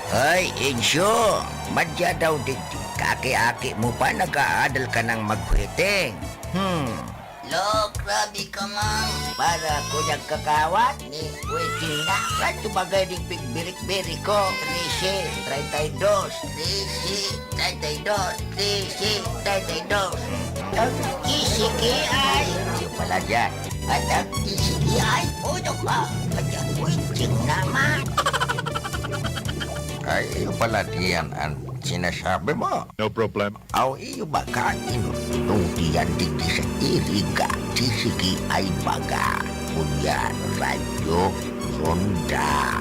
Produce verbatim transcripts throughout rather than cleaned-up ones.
Ay, Insyo, madya daw digdi. Kaaki-aki mo pa, nag-aadal ka nang maghuiting. Hmm. Lo, grabe ka, man. Para ko nagkakawat ni waiting na. Kan tumagay ding pigbirik-birik ko. Trese, treinta y dos. Trese, treinta y dos. Trese, treinta y dos. Ang T C K I. Yung pala dyan. At ang T C K I, puno ka. At ang waiting naman. Ay, yung pala diyan ang sinasabi mo. No problem. Aw, iyo ba ka inutong diyan digdi sa Iriga? T C K I baga. Ngunyan, Radyo Ronda.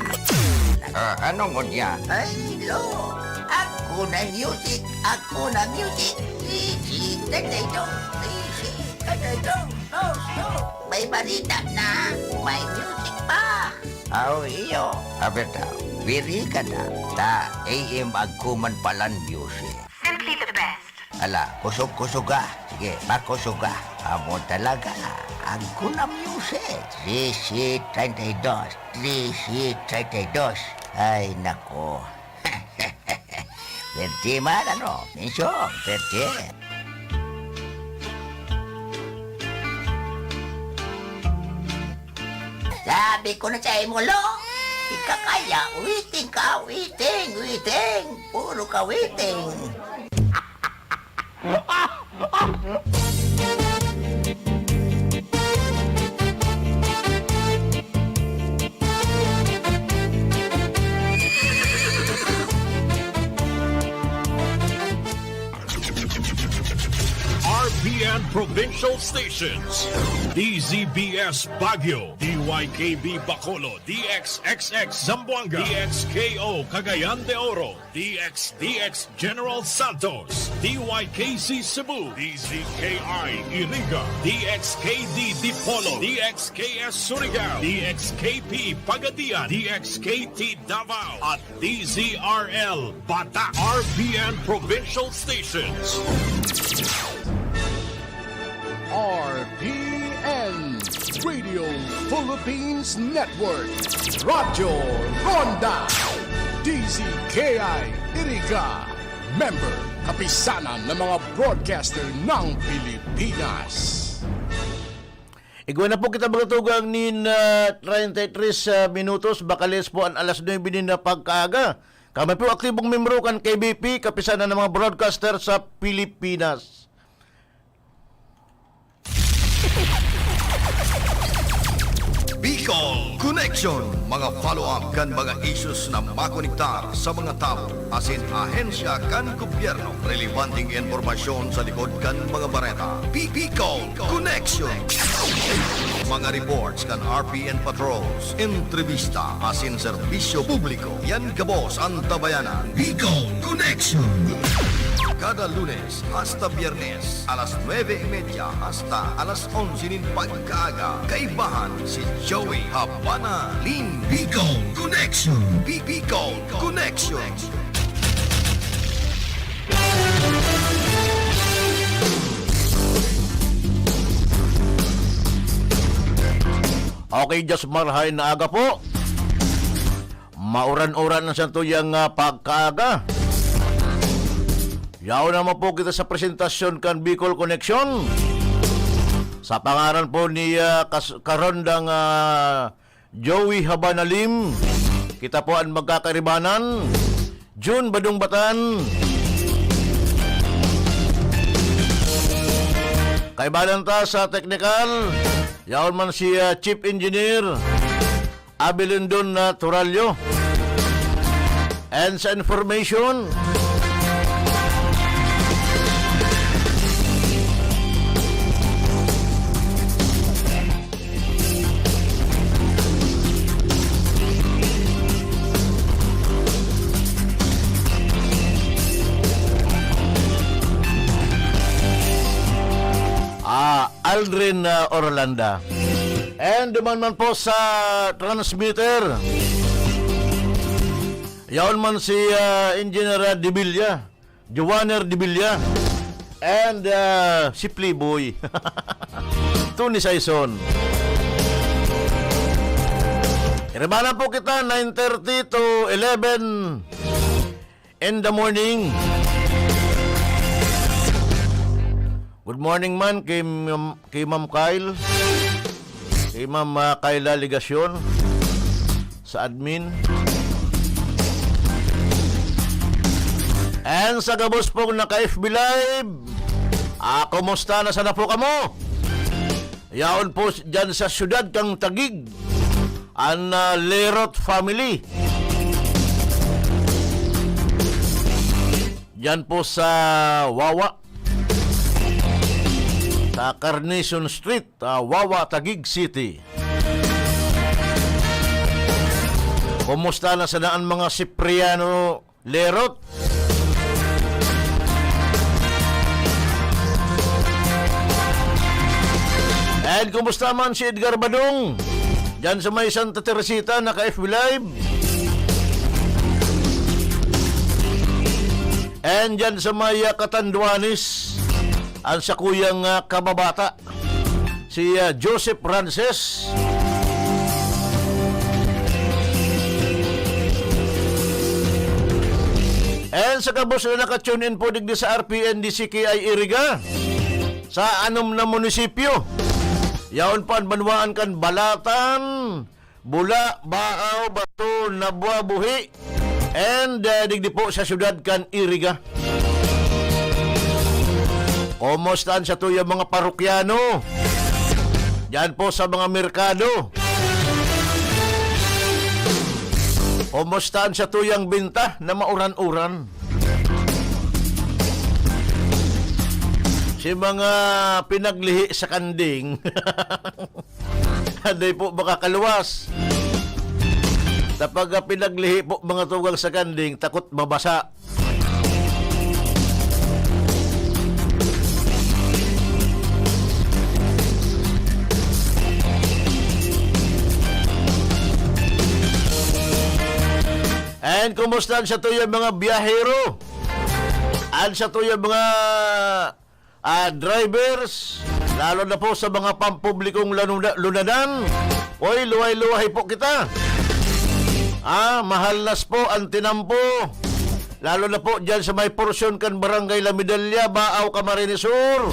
Ah, anong ngunyan? Ay, lo! Ako na music! Ako na music! Easy, tatay dong! Easy, tatay dong! No, no! May barita na! May music pa! Aw, iyo. Abeta, wiri ka na. Ta, A M agkuman palan music. Simply the best. Ala, kusog-kusog ka. Sige, makusog ka. Amo talaga. Agko na music. Trese treinta y dos. Trese treinta y dos. Ay, nako. Perte man, ano? Mensyong, perte. Sabi ko na sa imo, Lo, ika kaya, waiting ka, waiting, waiting. Puro ka waiting. R P N Provincial Stations, D Z B S Baguio, D Y K B Bacolod, D X X X Zamboanga, D X K O Cagayan de Oro, D X D X General Santos, D Y K C Cebu, D Z K I Iriga, D X K D Dipolog, D X K S Surigao, D X K P Pagadian, D X K T Davao, at D Z R L Bata, R P N Provincial Stations. R P N Radio Philippines Network, Radyo Ronda, D Z K I Iriga, member, kapisanan ng mga broadcaster ng Pilipinas. Igwa na po kita, mga tugang, nin, ah, treinta y tres, ah, minutos, bakales po an alas nuebe nin, ah, pagkaaga. Kami po aktibong membro kan K B P, kapisanan ng mga broadcaster sa Pilipinas. Bicol Connection, mga follow-up kan mga issues na makonektar sa mga tawo asin ahensya kan gobyerno. Relebanteng impormasyon sa likod kan mga bareta. Bi-, Bicol Connection. Mga reports kan R P N patrols, entrevista asin serbisyo publiko. Yan gabos an tabayanan. Bicol Connection. Kada Lunes hasta Biyernes, alas nuebe y media hasta alas onse nin pagkaaga, kaibahan si Joey Habana Lim. Bicol Connection. Bi-, Bicol Connection. Okay, Diyos marhay na aga po. Mauran-uran ang santuyang, ah, pagkaaga. Yaon naman po kita sa presentasyon kan Bicol Connection. Sa pangaran po ni, ah, Kas-, Karondang, ah, Joey Habanalim, kita po an magkakaibanan. Jun Badungbatan. Kaibanan ta sa teknikal. Yaon man si, ah, Chief Engineer Abelindon na Turalyo. And sa information, Ah, Aldrin, ah, Orlanda. And duman man po sa transmitter, yaon man si, ah, Engineer, ah, Debilla, Joanner Debilla, and, ah, si Playboy, Tony Saison. Remana po kita, nine thirty to eleven in the morning. Good morning man kay Ma'am, kay Ma'am Kyle, kay Ma'am, ah, Kyla Legacion sa admin. And sa gabos pong naka-F B Live, ah, kumusta na sana po kamo? Yaon po s-, dyan sa siyudad kang Taguig, an, ah, Lerot family. Dyan po sa Wawa, sa Carnation Street, ah, Wawa, Taguig City. Kumusta na sana an mga Cipriano Lerot. And kumusta man si Edgar Badong? Diyan sa may Santa Teresita, naka-F B Live. And diyan sa may, ah, Catanduanes, ang sakuyang, ah, kababata. Si, ah, Joseph Francis. And sa gabos na naka-tune in po digdi sa R P N D C K I Iriga, sa anom na munisipyo. Yaon pa an banwaan kan Balatan, Bula, Baaw, Bato, Nabua, Buhi, and, ah, digdi po sa siyudad kan Iriga. Kumusta an satuyang mga parokyano? Diyan po sa mga merkado. Kumusta an satuyang binta na mauran-uran? Si mga pinaglihi sa kanding. Dai po makakaluwas. Sa pagka pinaglihi po, mga tugang, sa kanding, takot mabasa. And kumusta an satuyang mga biyahero? An satuyang mga ah, drivers, lalo na po sa mga pampublikong lanuna-, lunadan. Oy, luhay-luhay po kita. Ah, mahalnas po an tinampo. Lalo na po dyan sa may porsyon kan Barangay La Medalla, Baaw, Camarines Sur.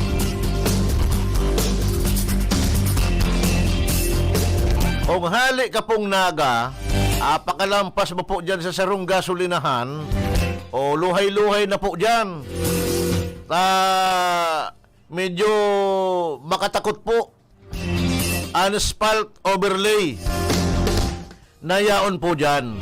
Kung hali ka pong Naga, ah, pakalampas mo po dyan sa sarong gasolinahan, o luhay-luhay na po dyan. Ta, medyo makatakot po an asphalt overlay na yaon po dyan.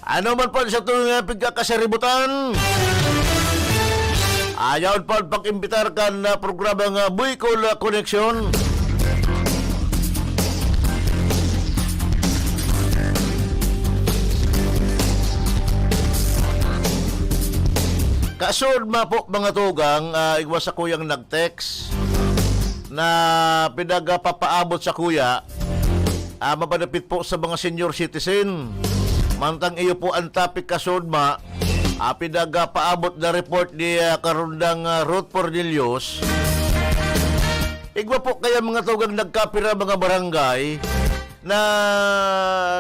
Ano man po sa tuwing, ah, pagkakasaributan, ayaw po pag-imbitar kan, ah, programa nga Bicol, ah, Connection. Kasud ma po, mga tugang, ah, igwa sa kuyang nag-text na pinagpapaabot sa kuya, ah, mapadapit po sa mga senior citizen. Mantang iyo po ang topic, kasudma, ah, pinagpaabot na report ni, ah, Karundang, ah, Ruth Cornelius. Igwa po kaya, mga tugang, nagkapira mga barangay na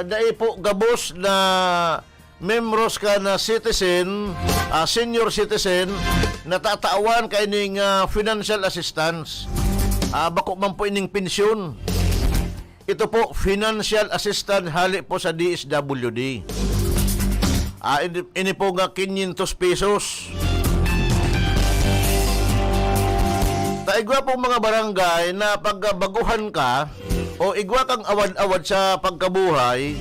dai po gabos na membros ka na citizen, ah, senior citizen, natatawan kaining, ah, financial assistance. Ah, bako man po ining pensyon. Ito po, financial assistance hali po sa D S W D. Ah, ini, ini po nga quinientos pesos. Ta igwa pong mga barangay na pagkabaguhan ka o igwa kang awad-awad sa pagkabuhay,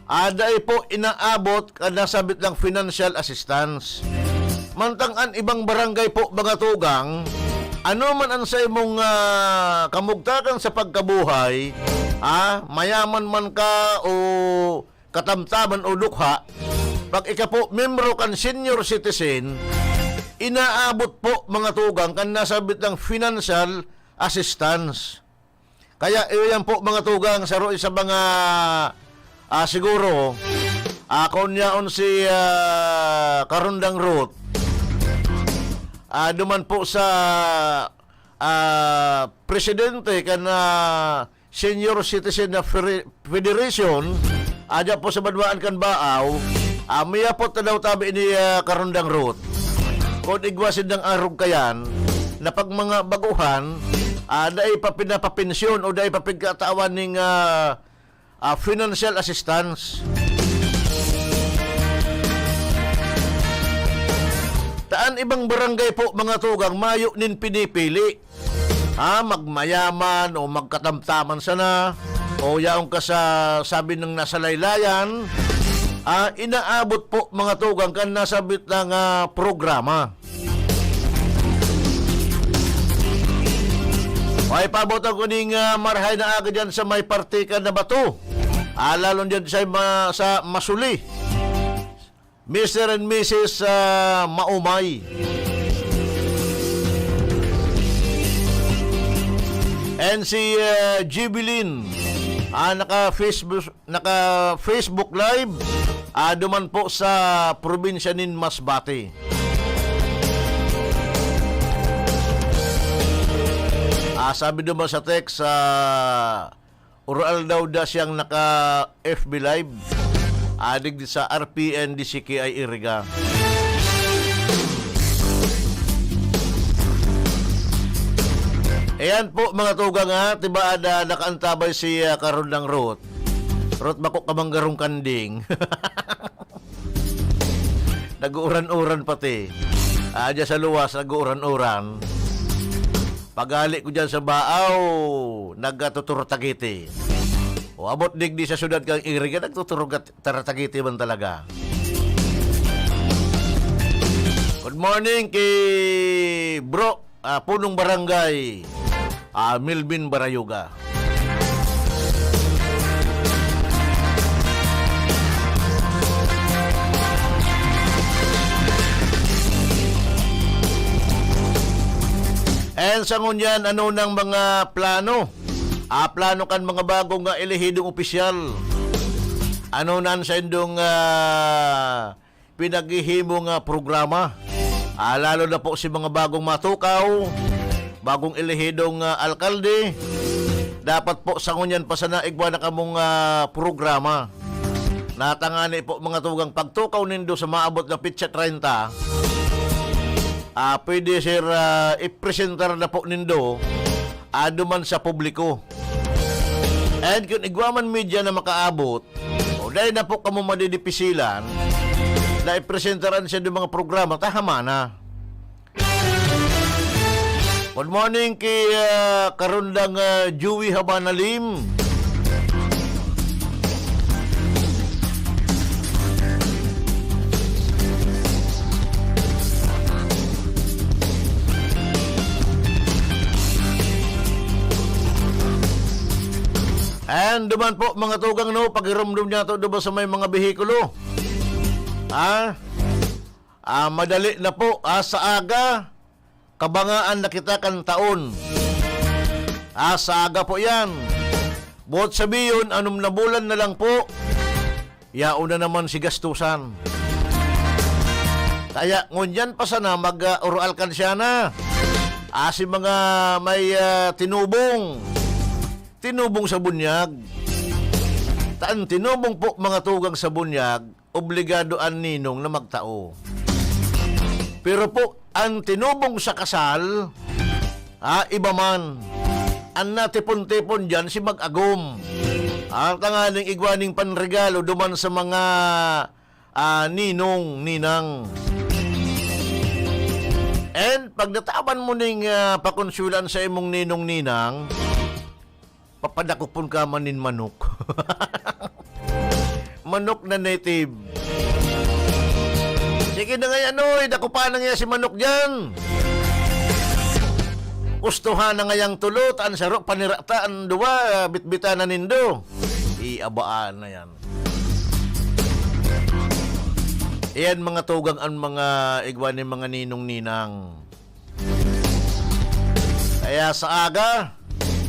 ah, dai po inaabot kan nasabit lang financial assistance. Mantang an ibang barangay po, mga tugang, ano man an sa imong, ah, kamugtakan sa pagkabuhay, ah, mayaman man ka o katamtaman o dukha, pag ika po membro kan senior citizen, inaabot po, mga tugang, kan nasabit lang financial assistance. Kaya iyan po, mga tugang, saro sa mga, ah, siguro, Akon yaon si, ah, Karundang Ruth. Ah, duman po sa, ah, presidente kan, ah, Senior Citizen na Fere-, Federation, adya po sa banwaan kan Baaw, ah, miyapot na daw tabi ni, ah, Karundang Ruth. Kun igwa sindang arog kayan, na pag mga baguhan, ah, dai pa pinapapensyon o dai pa pigkatawan ning, ah, ah, financial assistance. Taan ibang barangay po, mga tugang, mayo nin pinipili. Ha, magmayaman o magkatamtaman sana, o yaon ka sa sabi ng nasa laylayan, ah, inaabot po, mga tugang, kan nasabit na nga programa. May paabot ako ning, ah, marahay na aga dyan sa may parte kan na bato. Ah, lalo dyan sa, ma-, sa Masuli. Mister and Missus, ah, Maumay. And si, ah, Jubilin, ah, naka-Facebook, naka-Facebook Live, ah, duman po sa probinsya nin Masbate. Ah, sabi duman sa text, ah, Ural daw da siyang naka-F B Live. Adig sa R P N D C K I Iriga. Ayan po, mga tugang, ha. Tiba ada nakaantabay si, ah, Karundang Ruth. Ruth, bako ka manggarong kanding. Nag-uuran-uran pati. Ah, dyan sa luwas, nag-uuran-uran. Paghali ko dyan sa Baaw, nagkatuturtagiti. O, abot digdi sa syudad kang Iriga, nagtuturugat-, taratagiti man talaga. Good morning kay Bro, ah, Punong Barangay, ah, Melvin Barayoga. And sa ngunyan, ano nang mga plano? Ah, plano kan mga bagong, ah, elehidong opisyal? Ano nan sa indong, ah, pinaghihimo nga programa. Ah, lalo na po si mga bagong matukaw, bagong elehidong, ah, alkalde, dapat po sa ngunyan pa sana igwa na kamong, ah, programa. Natangani po, mga tugang, pagtukaw nindo sa maabot na petsa treinta, ah, pwede, sir, ah, ipresentar na po nindo, ah, duman sa publiko. And kung igwa man media na makaabot, o dai na po kamo madidipisilan na ipresentaran siya ng mga programa, tahama na. Good morning kay, ah, Karundang, ah, Joey Habanalim. And duman po, mga tugang, no, pagirumdom niya to, duman sa may mga behikulo. Ah, ah, madali na po, ah, sa aga, kabangaan na kita kan taon. Ah, sa aga po yan. Buot sabiyon, anom na bulan na lang po, yaon na naman si gastusan. Kaya ngunyan pa sana mag, ah, oro alkansyana. Ah, si mga may, ah, tinubong. Tinubong sa bunyag. Taan tinubong po, mga tugang, sa bunyag, obligado an ninong na magtao. Pero po, an tinubong sa kasal, ah, iba man. An natipon-tipon diyan si mag-agom. Ah, tanganing igwa ning panregalo duman sa mga, ah, ninong, ninang. And pag nataban mo ning, ah, pakonsulan sa imong ninong, ninang, papadakopon ka man nin manok. Manok na native. Sige na ngayon, oy, dakopan na nga si manok diyan. Gustuhan na ngayang tulo, ta an saro, panira ta, an duwa, bitbitan na nindo. Iabaan na yan. Iyan, mga tugang, ang mga igwa ni mga ninong-ninang. Kaya sa aga,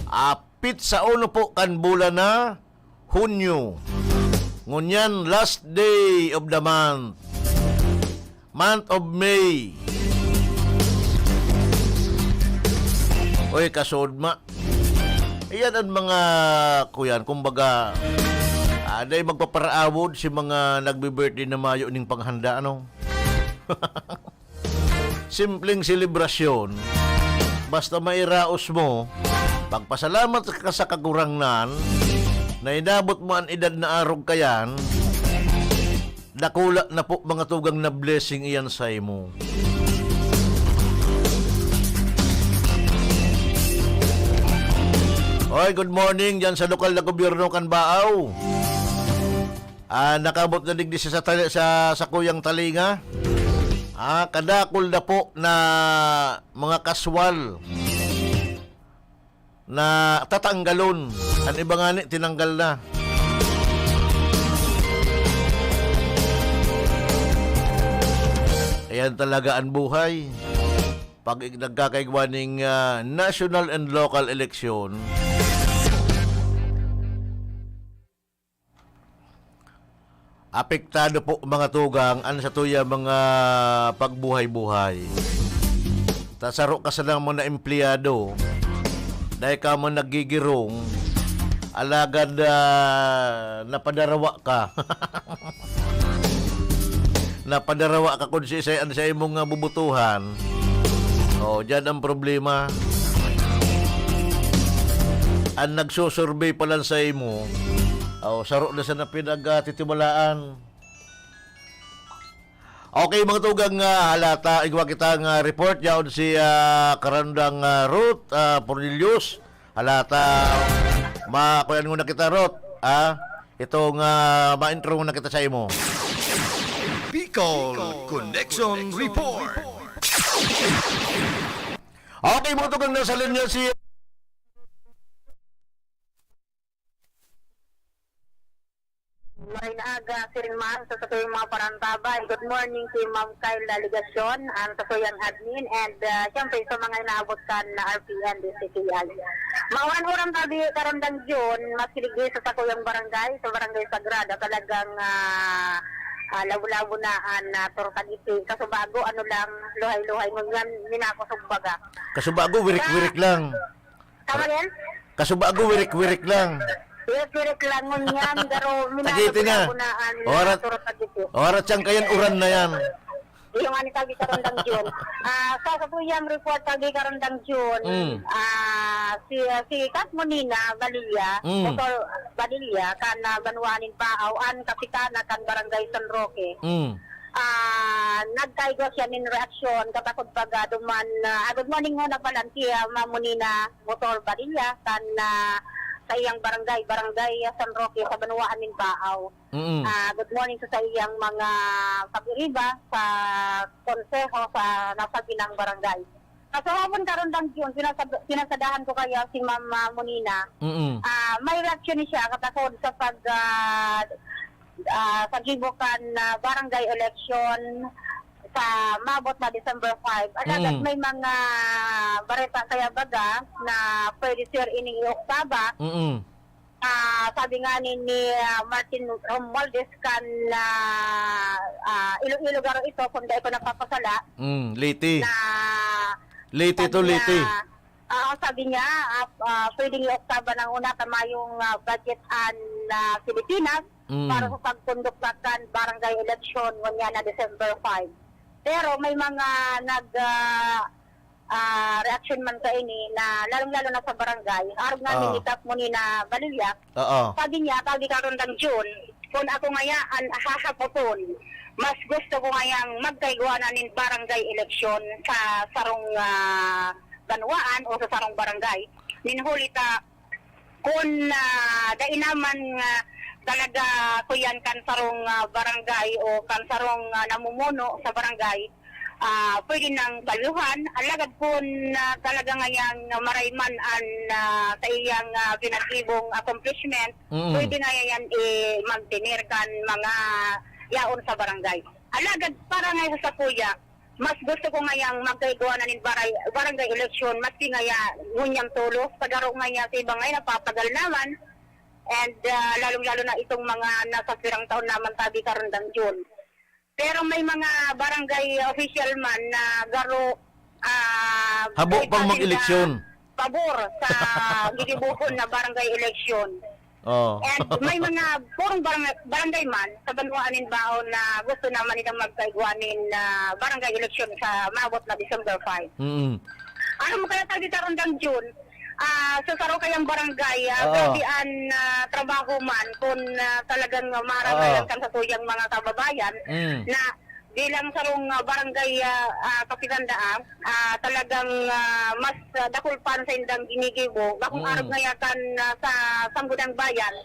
apit sa uno po kan bulan na Hunyo. Ngunyan, last day of the month. Month of May. Oy, kasod ma. Iyan ang mga kuyan, kumbaga, ah, dai magpaparaawod si mga nagbe-birthday na mayo ning panghanda, ano? Simpleng selebrasyon, basta mairaos mo, pagpasalamat ka sa Kagurangnan na inabot mo an edad na arog kayan, dakula na po, mga tugang, na blessing iyan saimo. Oy, good morning diyan sa lokal na gobyerno kan Baao. Ah, nakabot na digdi sa tali-, sa, sa kuyang talinga. Ah, kadakul na po na mga kaswal na tatanggalon. An iba ngani, tinanggal na. Ayan talaga ang buhay. Pag ig-, nagkakaigwa ning, ah, national and local election, apektado po, mga tugang, an satuya mga pagbuhay-buhay. Ta saro ka sana mga empleyado, dai ka man naggigirong, alagad, ah, napadarawa ka. Napadarawa ka kun siisay an saimong, ah, bubotohan. Oh, diyan ang problema. An nagsusurvey pa lang saimo, oh, saro na sana pinagtitiwalaan. Okay, mga tugang, ah, halata, igwa kita nga report yaon si, ah, Karandang, ah, Ruth, ah, Pornelius. Halata, ma-, kuyan muna kita, Ruth, ah. Itong, ah, ma-intro muna kita sa imo. Bicol Connection Report. Okay, mga tugang, nasa linya si Maayong aga, siring man sa satuyang mga parantabay. Good morning kay Ma'am Kyle Daligacion, ang satuyang admin, and, ah, siyempre sa mga inaabot kan na R P N, D C K I. Mauran-uran tabi, Karandang June, maski digdi sa sakuyang barangay, sa Barangay Sagrada, talagang, ah, ah, labo-labo na an, ah, tortagiti. Kasubago, ano lang, luhay-luhay, ngunyan, minakosog baga. Kasubago, wirik-wirik lang. Tama yan? Kasubago, wirik-wirik lang. Wirik-wirik lang, ngunyan, garo, Tagiti na. Minakosog na an, ah, Orat-, tortagiti. Orat siyang kayan, uran na yan. Yung ani tabi, Karandang June. Ah, sa satuyang report tabi, Karandang June, Mm. ah, si, si Kat Monina Balilla, Mm. Motor Balilla, kan, ah, banwaan nin Baao, an kapitana kan Barangay San Roque. Mm. Ah, nagkaigwa siya nin reaksyon, katakod pag, ah, duman, ah, ah, good morning muna pala, si, ah, Ma'am Monina Motor Balilla, kan, ah, sa iyang barangay, Barangay San Roque, sa banwaan nin Baao. Mm. Ah, good morning sa saiyang mga pag-iiba sa konseho sa nasabing barangay. Sa hapon, Karandang June, pinasad-, pinasadahan ko kaya si Ma'am, ah, Monina. Mm. Ah, may reaksyon siya katakod sa pag, ah, ah, sa gibo kan, ah, barangay election sa maabot na December five. Alagad Mm. may mga bareta kaya baga na pwede, sir, ining i-oktaba. Mm. Ah, sabi nga ni, ni, ah, Martin Romualdez kan, ah, ah, Iloilo garo ito, kung di ako napapasala, Mm, Leyte. na Leyte to, sabi niya, Leyte. ah, sabi niya, ah, ah, pwedeng i-oktaba ng una ta mayong, ah, budget an, ah, Pilipinas Mm. para sa pagkondukta kan barangay election ngunyan na December five. Pero may mga nag, ah, ah, reaksyon man kaini na lalong-lalo na sa barangay. Arog namin Oo. ni Kap Monina Balilla, Oo. sabi niya, tabi karon dang June, kun ako ngaya an hahapoton, mas gusto ko ngayang magkaigwa na nin barangay eleksyon sa sarong, ah, banwaan o sa sarong barangay. Nin huli ta, kun, ah, dai naman nga talaga kuyan kan sarong, ah, barangay o kan sarong, ah, namumuno sa barangay, ah, pwede nang kalyuhan. Alagad kun, ah, talaga ngayang marayman an, ah, sa iyang, ah, pinagibong accomplishment, Mm. pwede nga yan i-, magtener kan mga yaon sa barangay. Alagad para nga sa sakuya, mas gusto ko ngayang magkaigwa na nin baray-, barangay eleksyon, maski ngaya ngunyan tolos, sa garo ngaya sa iba ngaya napapagal naman, And, ah, lalong-lalo na itong mga nasa pirang taon naman tabi, Karandang Jun. Pero may mga barangay official man na garo, ah, Habo pang mag-eleksyon. Pabor sa gigibohon na barangay election. Oh. And may mga purong barangay, barangay man sa banwaan nin Baon na gusto naman nilang magkaigwa nin, ah, barangay election sa maabot na December five. Mm. Ano mo kaya tabi, Karandang Jun? Ah, sa saro kayang barangay, ah, Oo. Grabe an, ah, trabaho man kun, ah, talagang marangayan Oo. kan sa tuyang mga kababayan Mm. na bilang sarong, ah, barangay, ah, ah, kapitan daa, ah, talagang, ah, mas, ah, dakul pa an saindang ginigibo. Bakong Mm. arog ngaya kan, ah, sa Sangguniang Bayan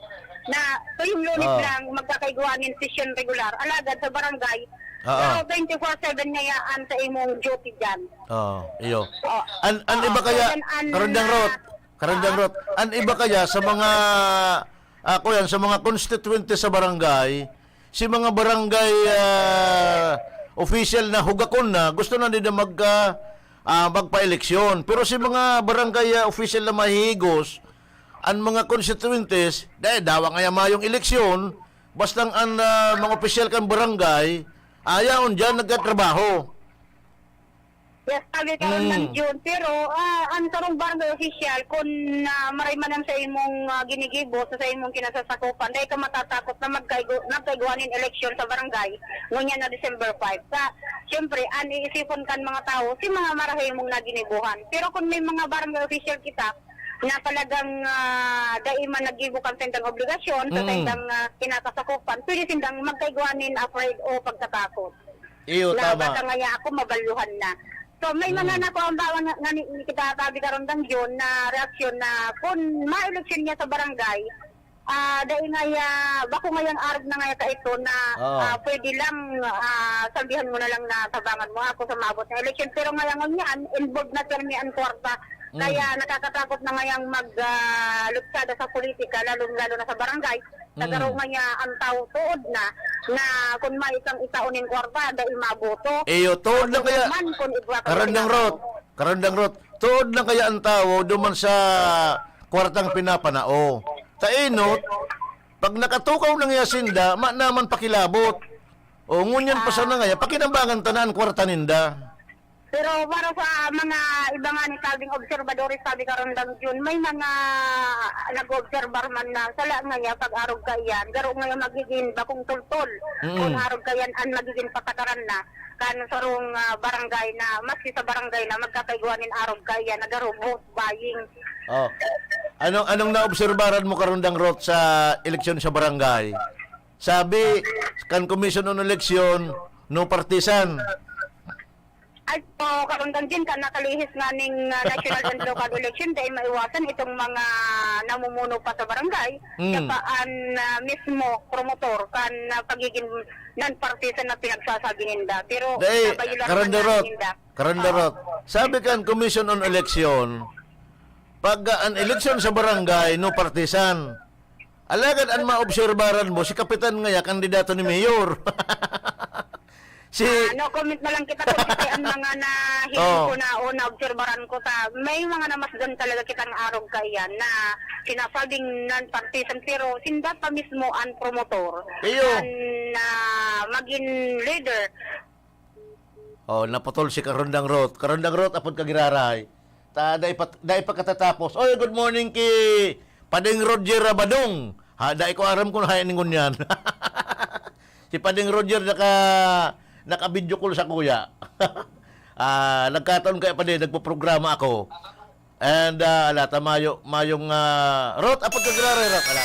na tuyong Lunes Oo. lang magkakaigwa nin sesyon regular. Alagad sa barangay, Oo. pero twenty-four seven ngaya an sa imong duty diyan. Oo, iyo. Oo. An, an Oo, iba kaya, kaya an, Karandang ah, Rot, Karandang ah, Rot, an iba kaya sa mga, ah, kuyan, sa mga konstituwente sa barangay, si mga barangay, ah, official na hugakon na, gusto na nila mag, ah, ah, magpa-eleksyon. Pero si mga barangay, ah, official na mahihigos, an mga konstituwentes, dai, dawa ngaya mayong eleksyon, bastang an, ah, mga opisyal kan barangay, ayaon diyan nagtatrabaho. Yes, sabi karon Mm. lang, Jun. Pero, ah, ang sarong barangay official, kun, ah, maray man ang sa imong, ah, ginigibo, sa, sa imong kinasasakupan, dai ka matatakot na magkaigo-, magkaigwa nin eleksyon sa barangay, ngunyan na December five. Sa, siyempre, an iisipon kan mga tawo, si mga marahimong naginibuhan. Pero kung may mga barangay official kita, na talagang, ah, dai man naggibo kan saindang obligasyon, sa Mm. saindang, ah, kinakasakupan, pwede sindang magkaigwa nin afraid o pagkatakot. Iyo, na tama. Baka ngaya ako mabalyuhan na. So, may mga Mm. nakuha ang bawang nga, nga ni, ni kita tabi karon dang Jun na reaksyon na kun ma-eleksyon niya sa barangay, ah, dai ngaya, bako ngayang arog na ngaya kaito na, Oo. ah, pwede lang, ah, sabihan mo na lang na tabangan mo ako sa maabot na eleksyon. Pero ngaya ngunyan, involved na pirmi an kwarta. Kaya Mm. nakakatakot na ngayang mag, ah, lutsada sa politika, lalong-lalo na sa barangay. Sa Mm. garo man niya an tawo, tuod na, na kun may isang itao nin kwarta, dai maboto. Iyo, tuod lang kaya, man kun igwa ka Karandang sa Rot, Karandang Rot, tuod lang kaya an tawo duman sa kwartang pinapanao. Ta enot, pag nakatukaw na ngaya sinda, ma naman pakilabot. O, ngunyan pa Ah. sana ngaya, pakinabangan ta na an kwarta ninda. Pero para sa mga iba nga ni sabing obserbadores, sabi karon dang Jun, may mga nag-oobserbar man na sala ngaya pag-arog kaiyan, garo ngaya magigin bakong tultol. Mm. Kung arog kaiyan an magigin patakaran na kan sarong, ah, barangay na, maski sa barangay na magkakaigwa nin arog kaiyan na garo vote buying. Oh. Anong, anong naobserbaran mo karon dang Rot sa eleksyon sa barangay? Sabi kan Commission on Election, no partisan. Ay, po, karon dang Jun, kan nakalihis nga ning, ah, national and local election, dai maiwasan itong mga namumuno pa sa barangay, Mm. saka an, ah, mismo promotor kan, ah, pagiging non-partisan na pinagsasabi ninda. Pero Dai, nabayulan naman Karandang Rot, ninda. Karandang Oo. Rot. Sabi kan Commission on Election, pag, ah, an eleksyon sa barangay, no partisan. Alagad an maobserbaran mo, si Kapitan ngaya, kandidato ni Mayor. Si Ah, no comment na lang kita kung kasi ang mga nahiling Oh. ko na o naobserbaran ko ta, may mga namasdan talaga kitang arog kaiyan na sinasabing non-partisan, pero sinda pa mismo ang promotor Iyo. kan, ah, maging leader. Oh, naputol si Karondang Rot. Karondang Rot, apod ka giraray. Ta, dai pa, dai pa katatapos. Oy, good morning ki Pading Roger Rabadong. Ha, dai ko aram kung haen ngunyan. Si Pading Roger naka, naka-video call sa kuya. Ah, nagkataon kaya, Padi, nagpoprograma ako. And, ah, ala, ta mayo, mayong, ah, Rot, apod ka giraray, Rot, ala.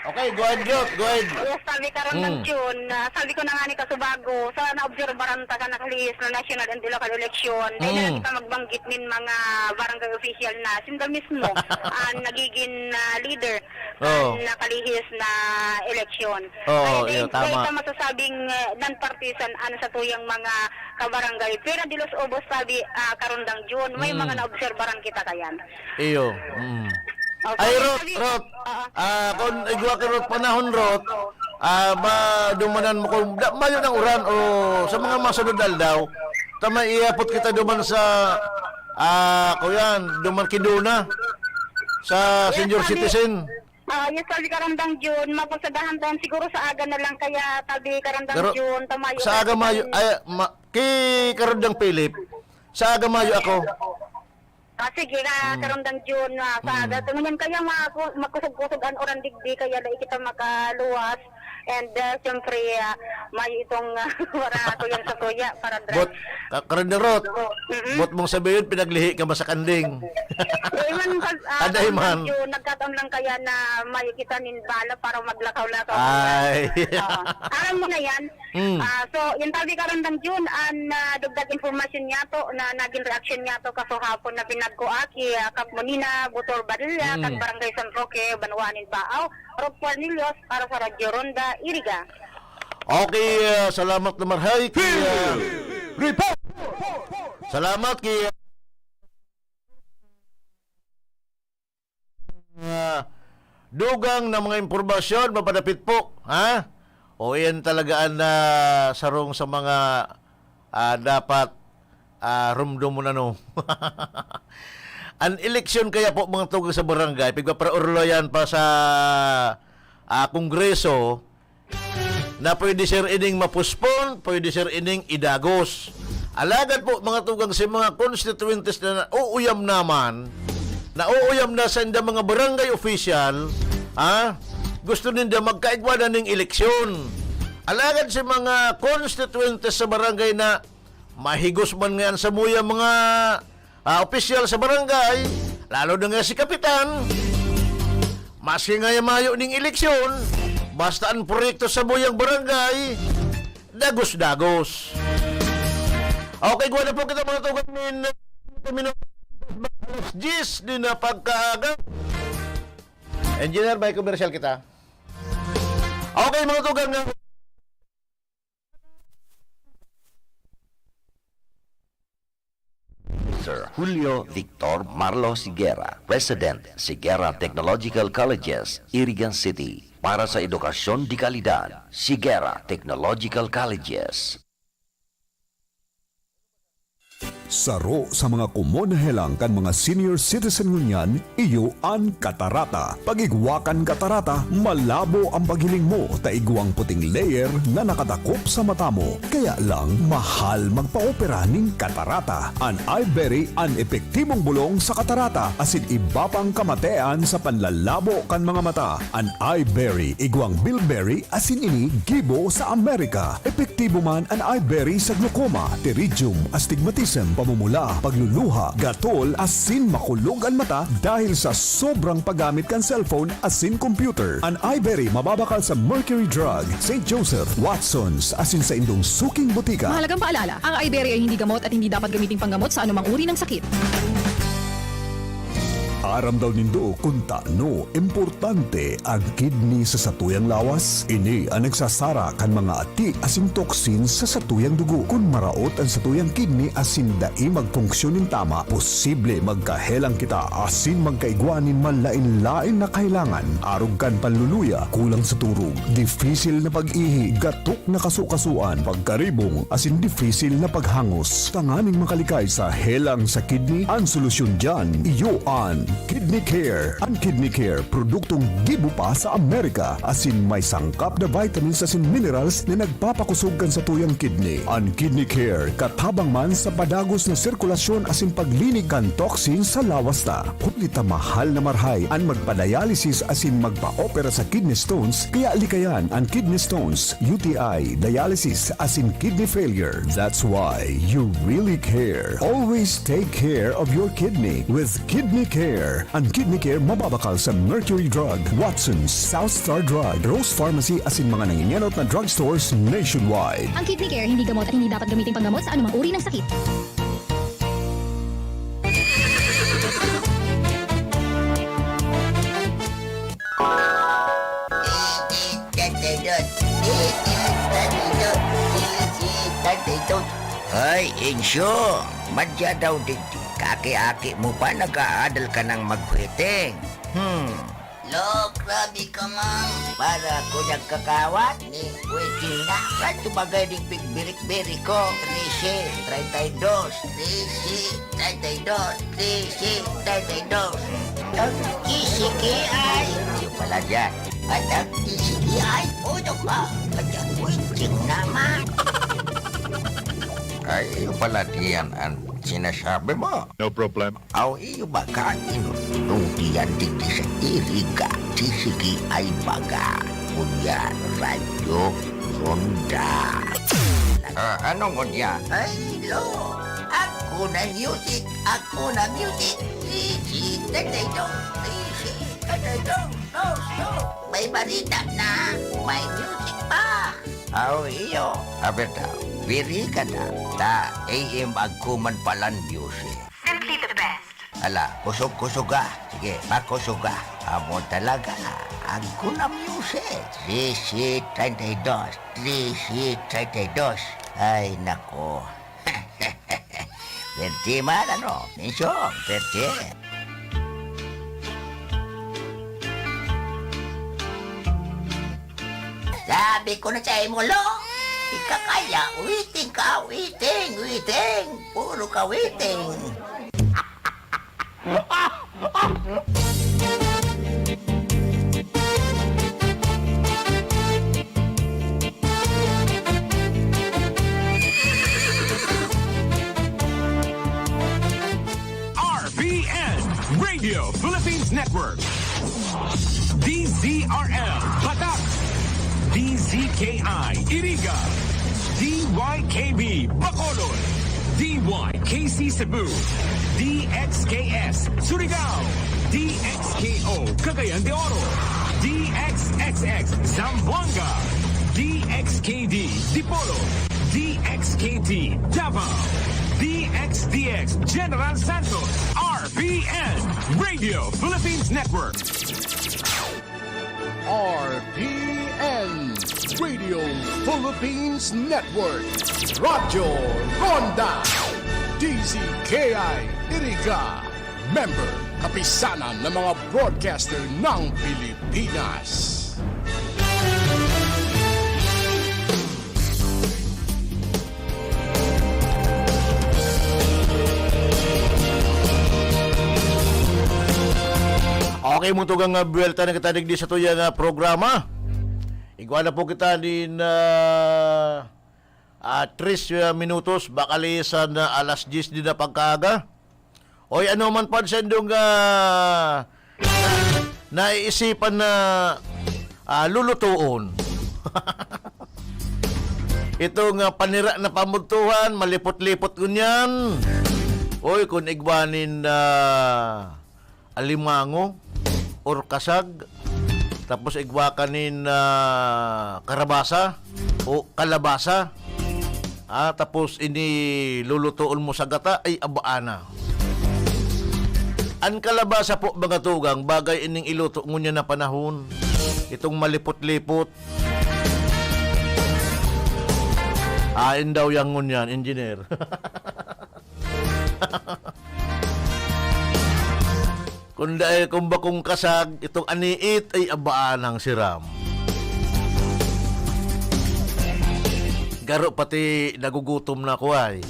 Okay, go ahead, Rot, go ahead. Yes, sabi karon ng Mm. June, ah, sabi ko na nga ni Kasubago, sa naobserbaran ta ka nakalihis na national and local election, dahil Mm. na kita magbanggit nin mga barangay official na, sinda mismo ang nagiging, ah, leader Oo. kan nakalihis na eleksyon. Oo, Kaya iyo, dahil, dahil tama. sa masasabing, ah, non-partisan, ano, sa tuyang mga kabarangay. Pero dilos ubos sabi, ah, karundang June, may Mm. mga naobserbaran kita kayan. Iyo. Mm. Okay, Ay, Rot, sabi Rot. Oo. Ah, kung igwa ka, Rot, panahon, Rot, ah, ba, dumanan mo kung, da, mayo ng uran o sa mga masunod na aldaw, ta may iapot kita duman sa, ah, kuyan, duman ki Dona. Sa Yes, senior sabi citizen? Ah, yes, sabi Karandang Jun, mapagsadahan tayo siguro sa aga na lang, kaya sabi Karandang Pero Jun, tamayo sa na aga mayo, tayo. Ay, ma-, ki Karandang Philip, sa aga mayo ako. Ah, sige, ah, Hmm. Karandang Jun, ah, sa Hmm. aga. Ito naman kaya maku-, makusog-kusog ang uran digdi, kaya dai kita makaluwas. And, ah, siyempre, ah, mayo itong, ah, para ako yan sa kuya, para dry. Bot, ka-, Karandang Rot, Mm-mm. bot mong sabihin, pinaglihi ka masakanding. Dai man, ah, Aday Karandang man. Jun, nagkataon lang kaya na mayo kita nin bala para maglakaw-lakaw. Ay. Oo. Alam mo na yan, Mm. Ah, so, yan tabi Karandang Jun, an, ah, dagdag impormasyon niyato na nagin reaksyon niyato kasuhapon na binagko aki, ah, Kap Monina, Butor Badilla, Mm. kan Barangay San Roque, Banwaan nin Baao, Rob Cornelius, para sa Radyo Ronda, Iriga. Okay, ah, salamat na marhay ki, ah, Report! Salamat ki, ah, dugang na mga impormasyon, mapadapit po, ha? O iyan talaga an, ah, sarong sa mga, ah, dapat, ah, rumdom mo na, no? An eleksyon kaya po, mga tugang sa barangay, pigpapaurulayan pa sa, ah, Kongreso, na pwede, sir, ining ma-postpone, pwede, sir, ining idagos. Alagad po, mga tugang, sa mga konstituyentes na nauuyam naman, nauuyam na sa inda mga barangay official, ha? Gusto ninda magkaigwa na ning eleksyon. Alagad sa mga konstituyentes sa barangay na mahigos man ngayon sa muya mga, ah, opisyal sa barangay, lalo na nga si kapitan, maski nga mayo ning eleksyon, basta an proyekto sa muyang barangay, dagos-dagos. Okay, igwa na po kita, mga tugang, nin minuto, alas diyes din na pagkaaga. Engineer, may commercial kita. Okay, mga tugang, nga Sir Julio Victor Marlo Siguera, President, Siguera Technological Colleges, Irigan City. Para sa edukasyon de kalidad, Siguera Technological Colleges. Saro sa mga komon na helang kan mga senior citizen ngunyan, iyo an katarata. Pag-igwa kan katarata, malabo an paghiling mo ta igwang puting layer na nakadakop sa mata mo. Kaya lang, mahal magpaopera nin katarata. An Iberry an epektibong bolong sa katarata asin iba pang kamatean sa panlalabo kan mga mata. An Iberry igwang bilberry asin ini gibo sa Amerika. Epektibo man an Iberry sa glaucoma, pterygium, astigmatism, pamumula, pagluluha, gatol, asin makulog an mata dahil sa sobrang paggamit kan cellphone asin computer. An Iberry mababakal sa Mercury Drug, Saint Joseph, Watsons, asin sa indong suking botika. Mahalagang paalala, ang Iberry ay hindi gamot at hindi dapat gamiting panggamot sa anumang uri ng sakit. Aram daw nindo kun tano importante an kidney sa satuyang lawas? Ini an nagsasara kan mga ati asin toxins sa satuyang dugo. Kun maraot an satuyang kidney asin dai magfunksyon nin tama, posible magkahelang kita asin magkaigwa nin malain-lain na kahelangan, arog kan panluluya, kulang sa turog, difisil na pag-ihi, gatok na kasukasuan, pagkaribong, asin difisil na paghangos. Tanganing makalikay sa helang sa kidney, an solusyon diyan, iyo an Kidney Care. An Kidney Care, produktong gibo pa sa Amerika, asin may sangkap na vitamins asin minerals na nagpapakusog kan satuyang kidney. An Kidney Care, katabang man sa padagos na sirkulasyon asin paglinig kan toxin sa lawas ta. Huli ta mahal na marhay an magpa-dialysis asin magpa-opera sa kidney stones, kaya likayan an kidney stones, U T I, dialysis, asin kidney failure. That's why you really care. Always take care of your kidney with Kidney Care. An Kidney Care mababakal sa Mercury Drug, Watsons, South Star Drug, Rose Pharmacy asin mga nangingenot na drugstores nationwide. Ang Kidney Care hindi gamot at hindi dapat gamitin panggamot sa anumang uri ng sakit. Tatay Dot. Tatay Dot. Tatay Dot. Ay, Ensyo, madya daw digdi. Kaaki-aki mo pa, nag-aadal ka nang maghueteng. Hmm. Lo, grabe ka man. Para ako nagkakawat ni Kuya Gina. Ba't tumagay ding pigbirik-birik ko? Trese, treinta y dos. Trese, treinta y dos. Trese, treinta y dos. Tag-isiki ay. Yung pala dyan. At tag-isiki ay, ulo ka. At ang waiting naman. Ay, yung pala diyan ang sinasabi mo. No problem. Aw, iyo ba ka inutong diyan digdi sa Iriga? Sisiki ay baga. Kunya, radyo, ronda. Ah, ano ngunyan? Ay, lo. Ako na music. Ako na music. Sisik, tatay dong. Sisik, tatay dong. No, no. May barita na. May music pa. Aw, iyo. Aber daw, biri ka na. Ta, A M agkuman palan music. Simply the best. Ala, kusog-kusog ka. Sige, pakusog ka. Amo talaga. Agko na music. Trece treinta y dos. Trece treinta y dos. Ay, nako. Perte man, ano? Mensyon, perte. Sabi ko na sa imo, lo, ika kaya, waiting ka, waiting, waiting. Puro ka waiting. R P N, Radio Philippines Network. D Z R L, Batak. D Z K I, Iriga. D Y K B, Bacolod. D Y K C Cebu. D X K S, Surigao. D X K O, Cagayan de Oro. D X X X, Zamboanga. D X K D, Dipolog. D X K T, Davao. D X D X, General Santos. R P N, Radio Philippines Network. R P N, Radio Philippines Network. Radyo Ronda. D Z K I Iriga. Member, Kapisanan ng mga Broadcaster ng Pilipinas. Okay, mga tugang, ah, buwelta na kita digdi sa tuyang, ah, programa. Igwa na po kita din, ah, ah, tres, ah, minutos, bakal sa na alas diyes din na pagkaaga. Oy, ano man pa sa indong, ah, naiisipan na, ah, lulutuon? Itong, ah, panira na pamudtuhan, malipot-lipot ngunyan. Oy, kung igwa nin, ah, alimango or kasag, tapos igwa ka nin, ah, karabasa o kalabasa, ah, tapos ini lulutoon mo sa gata, ay, abaa na. An kalabasa po, mga tugang, bagay ining iluto ngunyan na panahon. Itong malipot-lipot. Ain daw yang ngunyan, engineer. Kung dai, kung bakong kasag, itong aniit ay abaan ang siram. Garo pati nagugutom na ako ay.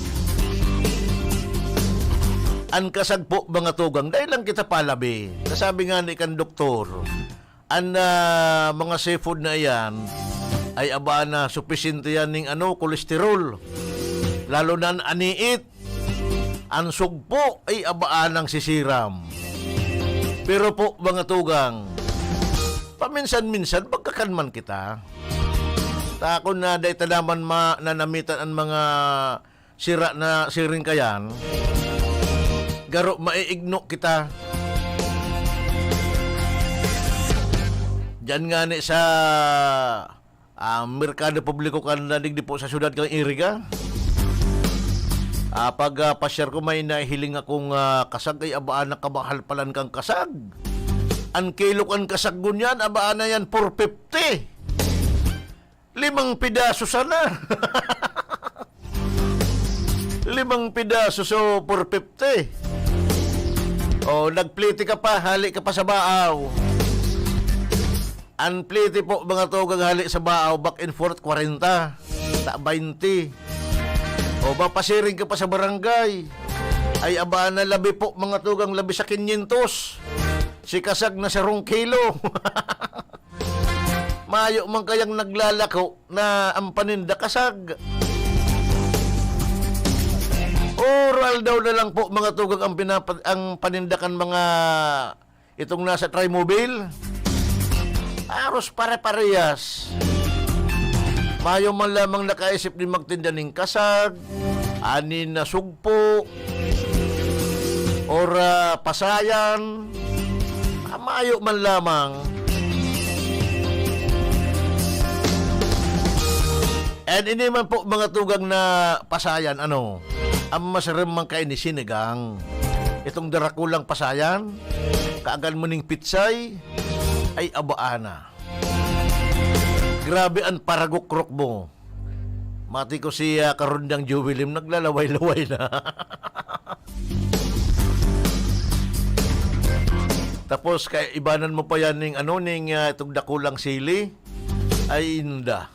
An kasag po, mga tugang, dai lang kita palabi. Kasabi nga ni kan doktor, an, ah, mga seafood na iyan ay abaan na supisyente yan ning ano, kolesterol. Lalo na an aniit, an sugpo ay abaan ang sisiram. Pero po, mga tugang, paminsan-minsan pagkakan man kita. Ta kun na dai ta naman ma-, nanamitan an mga sira na siring kayan, garo maiigno kita. Diyan nga ni sa, ah, merkado publiko kan digdi po sa syudad kan Iriga. Ah, pag, ah, pasyar ko, may nahiling akong, ah, kasag, ay abaan na kamahal palan kang kasag. An kilo kan kasag ngunyan, abaan na yan, four fifty. Limang pidaso sana. Limang pidaso, so, four fifty. O, nagplete ka pa, hali ka pa sa baaw. An plete po, mga tugang, hali sa baaw, back and forth, kwarenta, ta, baynte. O, mapasiring ka pa sa barangay. Ay, aba na, labi po, mga tugang, labi sa kinyentos. Si kasag na sarong kilo. Mayo man kayang naglalako na ang paninda kasag. Oral daw na lang po, mga tugang, ang pinapa-, ang paninda kan mga itong nasa Trimobile. Aros pare-parehas. Mayo man lamang nakaisip ni magtinda ning kasag, ani na sugpo, or, ah, pasayan. Ah, mayo man lamang. And ini man po, mga tugang, na pasayan, ano, ang masarap man kaini sinigang. Itong darakulang pasayan, kaagan mo ning pitsay, ay abaa na. Grabe ang paragukrok mo. Mati ko si, ah, Karundang Joelim, naglalaway-laway na. Tapos, kay ibanan mo pa yan ning, ano, ning, ah, itong dakulang sili. Ay, inda.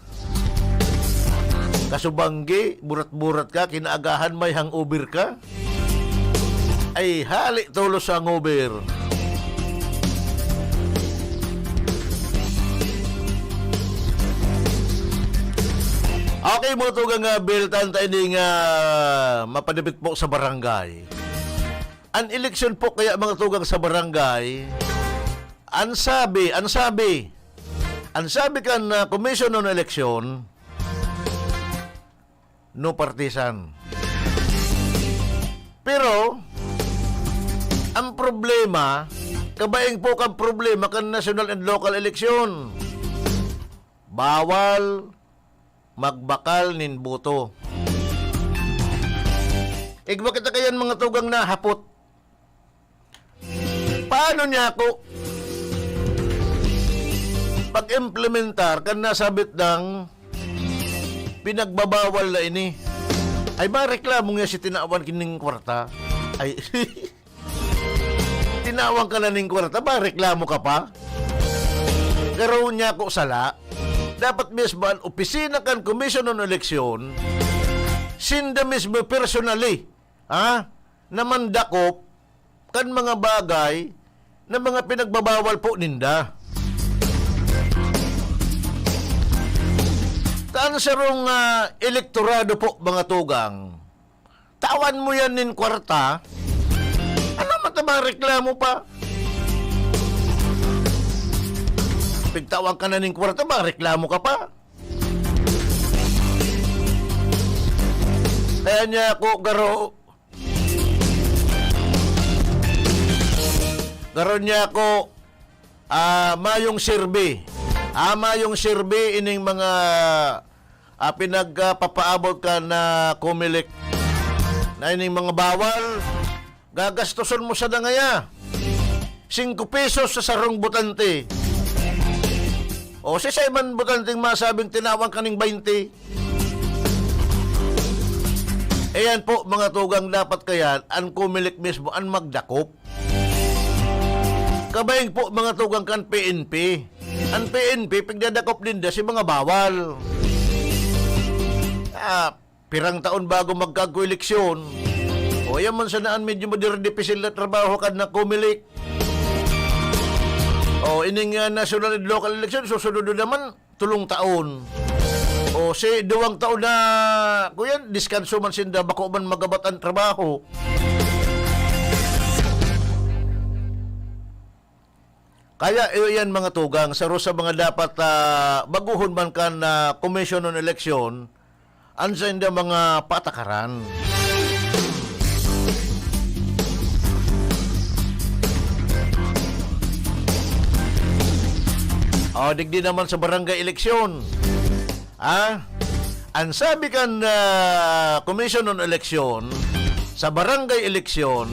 Kasubanggi, burat-burat ka, kinaagahan may hangover ka. Ay, hali tolos sa hangover. Okay, mga tugang, ah, Bill, tanta ini nga mapadapit po sa barangay. An eleksyon po kaya, mga tugang, sa barangay, an sabi, an sabi, an sabi kan, ah, Commission on Election, no partisan. Pero, ang problema, kabaing po kan problema kan national and local election. Bawal magbakal nin boto. Igwa kita kayan, mga tugang, na hapot. Paano niya ako pag-implementar kan nasabit ng pinagbabawal na ini? Ay, mareklamo niya si tinawan kining kwarta. Ay, tinawan ka na ning kwarta, mareklamo ka pa? Garo niya ako sala. Dapat mismo ang opisina kan Commission on Election, sinda mismo personally, ha, na mandakop kan mga bagay na mga pinagbabawal po ninda. Kan sarong, ah, elektorado po, mga tugang, tawan mo yan nin kwarta, ano man ta mareklamo pa? Pigtawan ka na nin kwarta, mareklamo ka pa? Kaya niya ako, garo, garo niya ako, ah, mayong serbi. Ah, mayong serbi ining mga, ah, pinagpapaabot kan, ah, Comelec na ining mga bawal. Gagastoson mo sana ngaya singko pesos sa sarong botante. O, siisay man botanteng masabing tinawan ka ning baynte? Ayan po, mga tugang, dapat kaya an Comelec mismo an magdakop. Kabaing po, mga tugang, kan P N P. An P N P, pigdadakop ninda si mga bawal. Ah, pirang taon bago magkagko-eleksyon. O, yan man sana an medyo madiridipisil na trabaho kan na Comelec. O, ining, ah, national and local election, susunod na naman, tulong taon. O, si duwang taon na, kuyan, diskanso man sinda, bako man magabat an trabaho. Kaya, iyo yan, mga tugang, saro sa mga dapat, ah, baguhon man kan, ah, Commission on Election, an sainda mga patakaran. O, digdi naman sa barangay eleksyon. Ah, ang sabi kan, ah, Commission on Election, sa barangay eleksyon,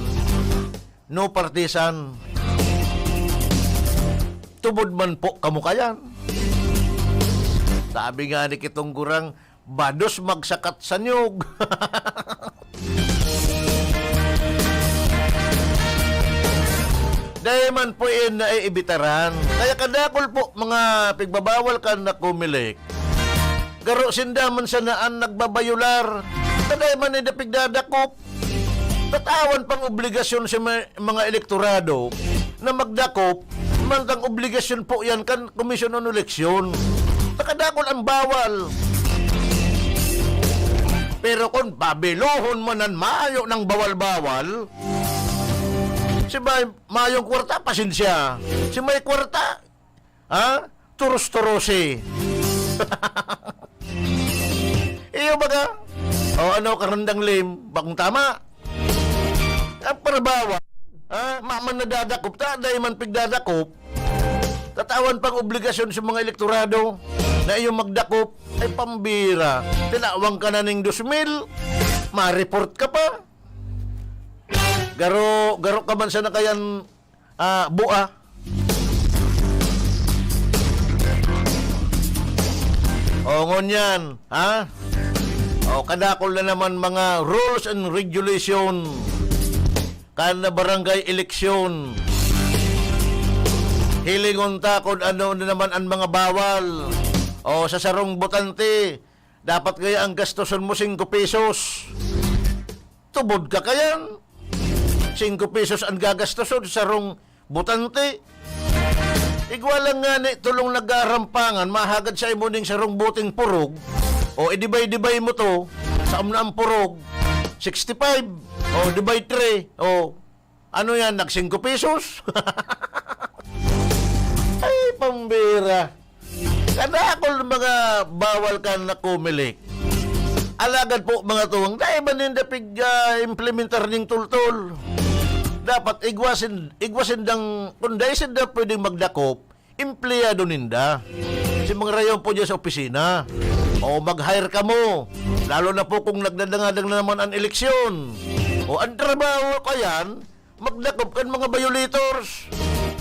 no partisan. Tubod man po kamo kayan. Sabi nga ni kitong gurang, bados magsakat sa niyog. Dai man po yan naiibitaran. Kaya kadakol po, mga pigbabawal kan na Comelec. Garo sinda man sana an nagbabayular. Taday man nila pigdadakop. Tatawan pang obligasyon sa ma-, mga elektorado na magdakop, mantang obligasyon po yan kan Komisyon on Eleksyon. Nakadakol ang bawal. Pero kung babilohon mo nan mayo ng bawal-bawal, si may mayong kwarta, pasensya. Si may kwarta, ha? Turos-turosi. Iyo baga? O ano, karandang lim, bakong tama? Ang parabawa, ha? Maman nadadakop, ta, dai man pigdadakop. Tatawan pang obligasyon sa mga elektorado na iyong magdakop, ay pambira. Tinawang ka na ning dos mil, ma-report ka pa. Garo, garo ka man sa nakayan, ah, bua. O, ngunyan, ha? O, kadakol na naman mga rules and regulation. Kan na barangay eleksyon. Hilingon ta kung ano na naman ang mga bawal. O, sa sarong botante, dapat kaya ang gastuson mo singko pesos. Tubod ka kayan? Singko pesos ang gagastuson sa sarong botante. Igwa lang ngani, tolong nagarampangan, mahagad sa imo ning sarong boteng purog. O, i-divide-divide mo to, sa amna ang purog, sixty-five. O, divide three. O, ano yan, nag singko pesos? Ay, pambira. Kadakol mga bawal kan na COMELEC. Alagad po, mga tugang, dai ba ninda pig, ah, implementar ning tultol? Dapat igwasin, igwasin dang, kung dai sinda pwedeng magdakop, empleyado ninda. Si mga rayon po dyan sa opisina. O mag-hire kamo. Lalo na po kung nagdadangadang na naman ang eleksyon. O ang trabaho ko yan, magdakop kan mga violators.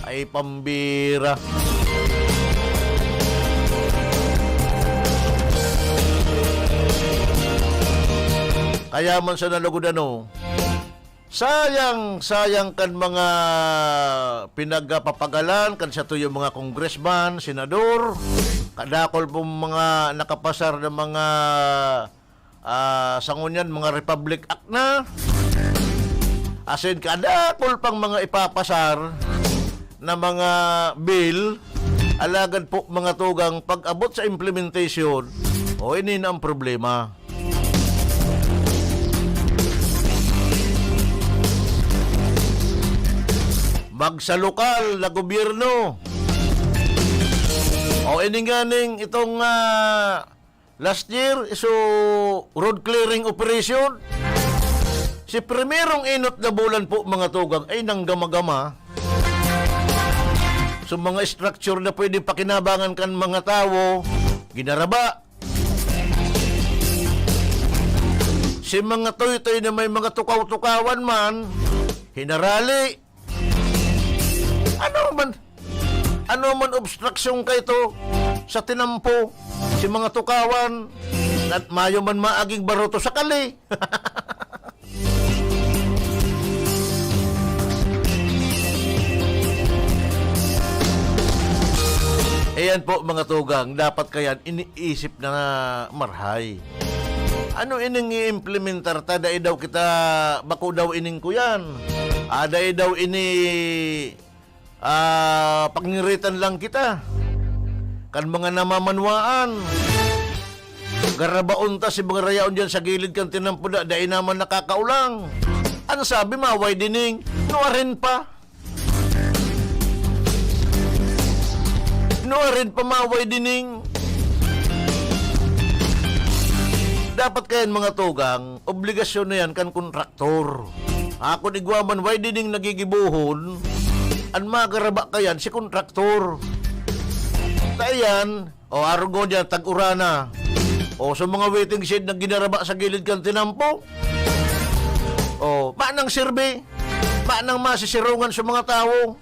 Ay, pambira. Kaya man sa nalugod ano, sayang, sayang kan mga pinagpapagalan, kan satuyang mga congressman, senador, kadakol pong mga nakapasar na mga, ah, sa ngunyan, mga Republic Act na. Asin kadakol pang mga ipapasar na mga bill, alagad po, mga tugang, pag-abot sa implementation, o, ini na ang problema. Magsalukal na gobyerno. O, ini nganing itong, ah, last year, so, road clearing operation. Si primerong inot na bulan po, mga tugang, ay nanggama-gama. So, mga structure na pwede pakinabangan kan mga tawo, ginaraba. Si mga toy-toy na may mga tukaw-tukawan man, hinarali. Ano man, ano man obstruction kaito sa tinampo, si mga tukawan, at mayo man maaging baruto sa kali. Ayan po, mga tugang, dapat kayan iniisip na marhay. Ano ining i-implementar ta? Dai daw kita, bako daw ining kuyan. Ah, dai daw ini, ah, pagngiritan lang kita kan mga namamanwaan. Garabaon ta si mga rayaon diyan sa gilid kan tinampo da, dai naman nakakaulang. Ang sabi, ma-widening, nuarin pa. Nuarin pa ma-widening. Dapat kayan, mga tugang, obligasyon na yan kan kontraktor. Akon igwa man widening nagigibohon, an magaraba kayan si kontraktor. Ta iyan, o, arog ngunyan, tag-uran na. O, sa mga waiting shed na ginaraba sa gilid kan tinampo. O, manang sirbi, manang masisirongan sa mga tawo.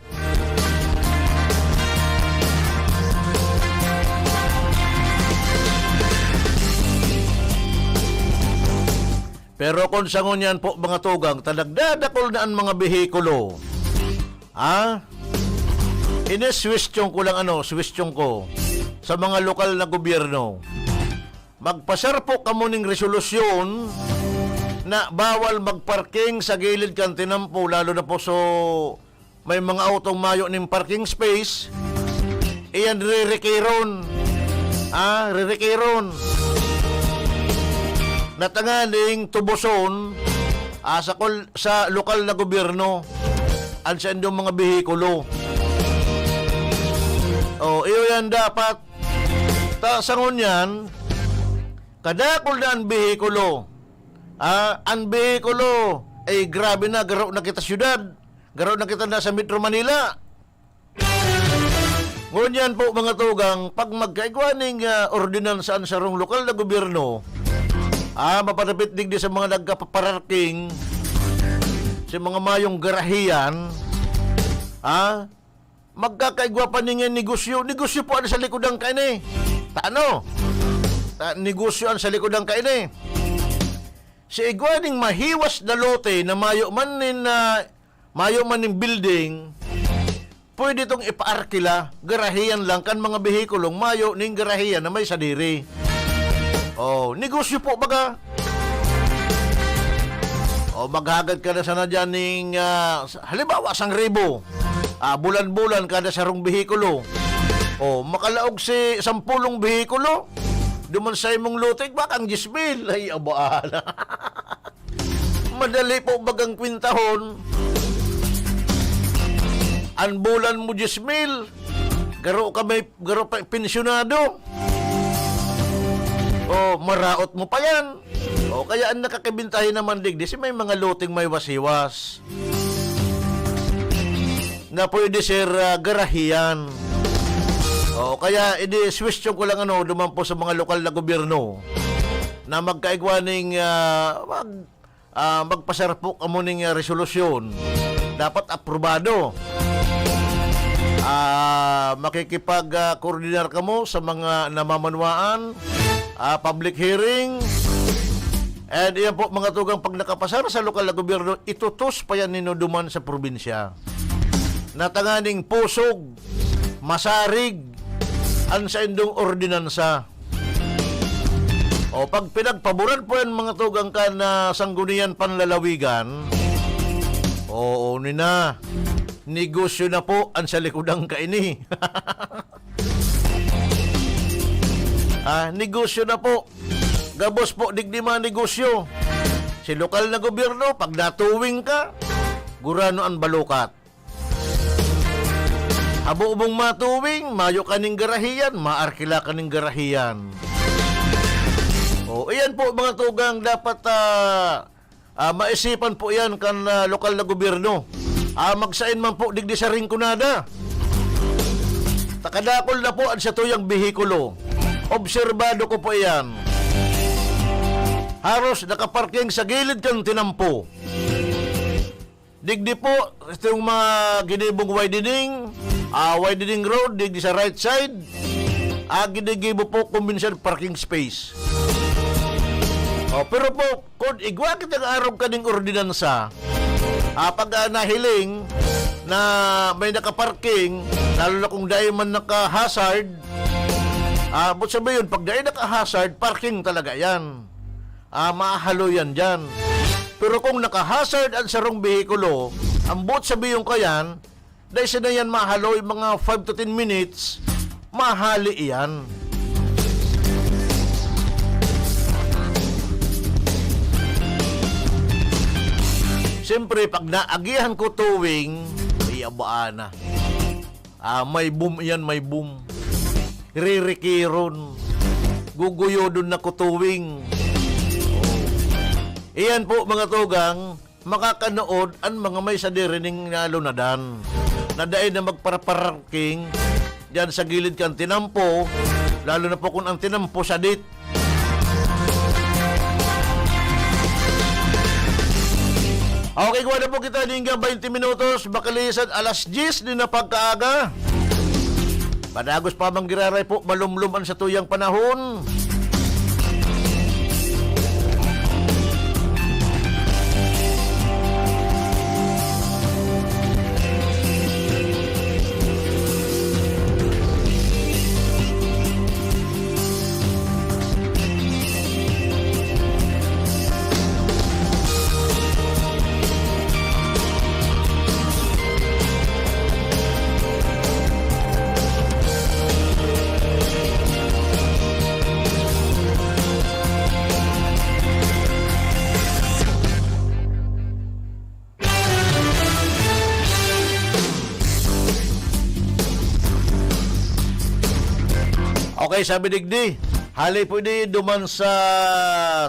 Pero kung sa ngunyan po, mga tugang, ta nagdadakol na an mga behikulo, ha? Ini suwestiyon ko lang, ano, suwestiyon ko sa mga lokal na gobyerno. Magpasar po kamo ning resolusyon na bawal magparking sa gilid kan tinampo, lalo na po so May mga autong mayo nin parking space, iyan ririkiron. Ah, ririkiron. Na tanganing tubuson, ah, sa kol-, sa lokal na gobyerno, an saindong mga behikulo. Oh, iyo yan dapat. Ta, sa ngunyan, kadakul na an behikulo. Ah, an behikulo, eh, grabe na, garo na kita syudad. Garo na kita na sa Metro Manila. Ngunyan po, mga tugang, pag magkaigwa ning, ah, ordinansa an sarong lokal na gobyerno, ah, mapadapit digdi sa mga nagkapaparking, sa mga mayong garahian, ah, magkakaigwa pa ning negosyo. Negosyo po an sa likodan kaini. Ta ano? Ta-, negosyo an sa likodan kaini. Sa igwa ning mahiwas na lote na mayo man nin, ah, mayo man nin building, pwede tong ipaarkila, garahian lang kan mga behikulong mayo ning garahian na may sadiri. Oh, negosyo po baga. Oh, maghagad ka na sana dyan ning, ah, s-, halimbawa, sangribo. Ah, bulan-bulan kada sarong behikulo. Oh, makalaog si sampulong behikulo. Duman sa imong lote, bakang diyes mil. Ay, abaan. Madali po bagang kwintahon. An bulan mo, diyes mil. Garo ka may, garo pa pensyonado. O, maraot mo pa yan. O, kaya an nakakabintahin naman digdi, si may mga loteng may wasiwas. Na pwede, sir, ah, garahian. O, kaya, idi, suwestiyon ko lang, ano, duman po sa mga lokal na gobyerno na magkaigwa ning, ah, mag-, ah, magpasar po kamo ning, ah, resolusyon. Dapat aprobado. Ah, makikipag, ah, koordinar kamo sa mga namamanwaan, ah, public hearing. And iyan po, mga tugang, pag nakapasar sa lokal na gobyerno, itutus pa yan nindo duman sa probinsya. Na tanganing pusog, masarig, an saindong ordinansa. O, pag pinagpaboran po yan, mga tugang, kan, ah, Sangguniang Panlalawigan, oo, nina, negosyo na po an sa likodan kaini. Ah, negosyo na po. Gabos po, digdi mga negosyo. Si lokal na gobyerno, pag natuwing ka, gurano an balukat. Habo mong matuwing, mayo ka ning garahian, maarkila ka ning garahian. O, iyan po, mga tugang, dapat, ah, ah, maisipan po iyan kan, ah, lokal na gobyerno. Ah, magsain man po digdi sa Rinconada. Ta kadakul na po an satuyang behikulo. Obserbado ko po iyan. Haros nakaparking sa gilid kan tinampo. Digdi po, itong mga ginibong widening, ah, widening road, digdi sa right side, ah, ginigibo po kumbinsan parking space. O, pero po, kun igwa kita nga arog kaning ordinansa, ah, pag, ah, nahiling na may nakaparking, lalo na kung dai man naka-hazard, ah, but sabi yun, pag dai naka-hazard, parking talaga yan. Ah, mahaloy yan dyan. Pero kung naka-hazard an sarong behikulo, ang boot sabi yung kayan, dahil sila yan mahaloy, mga five to ten minutes, mahali iyan. Siyempre, pag naagihan ko tuwing, ay, abaan na. Ah, may boom iyan, may boom. Ririkiron. Guguyodon na kutuwing. Iyan po, mga tugang, makakanood an mga may sadiri ning nalunadan na dai na magparaparking diyan sa gilid kan tinampo, lalo na po kung ang tinampo sadit. Okay, kuha na po kita ning baynte minutos, makalisan alas dyes nin na pagkaaga. Padagos pa man giraray po, malumlom an satuyang panahon. Sabi digdi, hali po di duman sa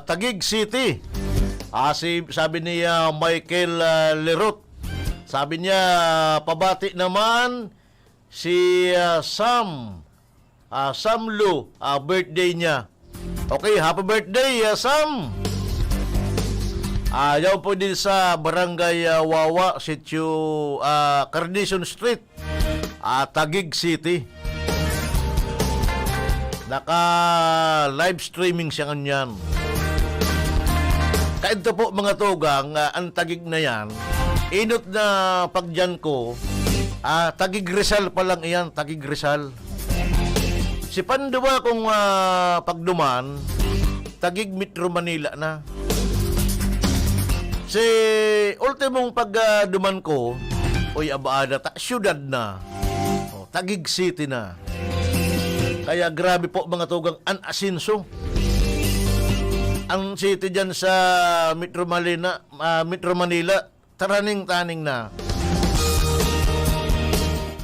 Taguig City. Ah, si, sabi ni, ah, Michael, ah, Lerot, sabi niya, pabati naman si, ah, Sam, ah, Sam Lu, ah, birthday niya. Okay, happy birthday, ah, Sam! Ah, yaon po din sa Barangay, ah, Wawa, Sitio, ah, Carnation Street, ah, Taguig City. Naka-live streaming siya ngunyan. Kaidto po, mga tugang, ah, ang Taguig na yan. Inot na pagdiyan ko, ah, Taguig Rizal pa lang iyan, Taguig Rizal. Si panduwa kong, ah, pagduman, Taguig Metro Manila na. Si ultimong pagduman ko, uy, aba, ada ta, syudad na. O, Taguig City na. Kaya grabe po, mga tugang, an asenso. Ang city dyan sa Metro Manila, ah, Metro Manila, taraning-taning na.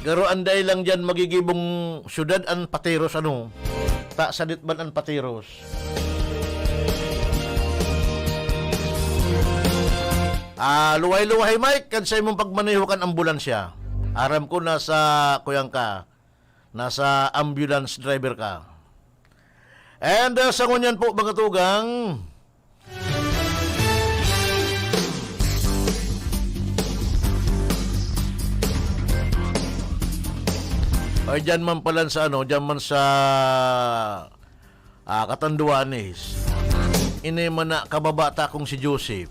Garo anday lang diyan magigibong syudad an Patiros, ano? Ta, sadit man an Patiros. Ah, luhay-luhay, Mike, kan sa imong pagmaneho kan ambulansya. Aram ko nasa, kuyang ka, nasa ambulance driver ka. And, ah, sa ngunyan po, mga tugang, ay, dyan man pala sa ano, dyan man sa, ah, Catanduanes. Ini man na kababata kong si Joseph.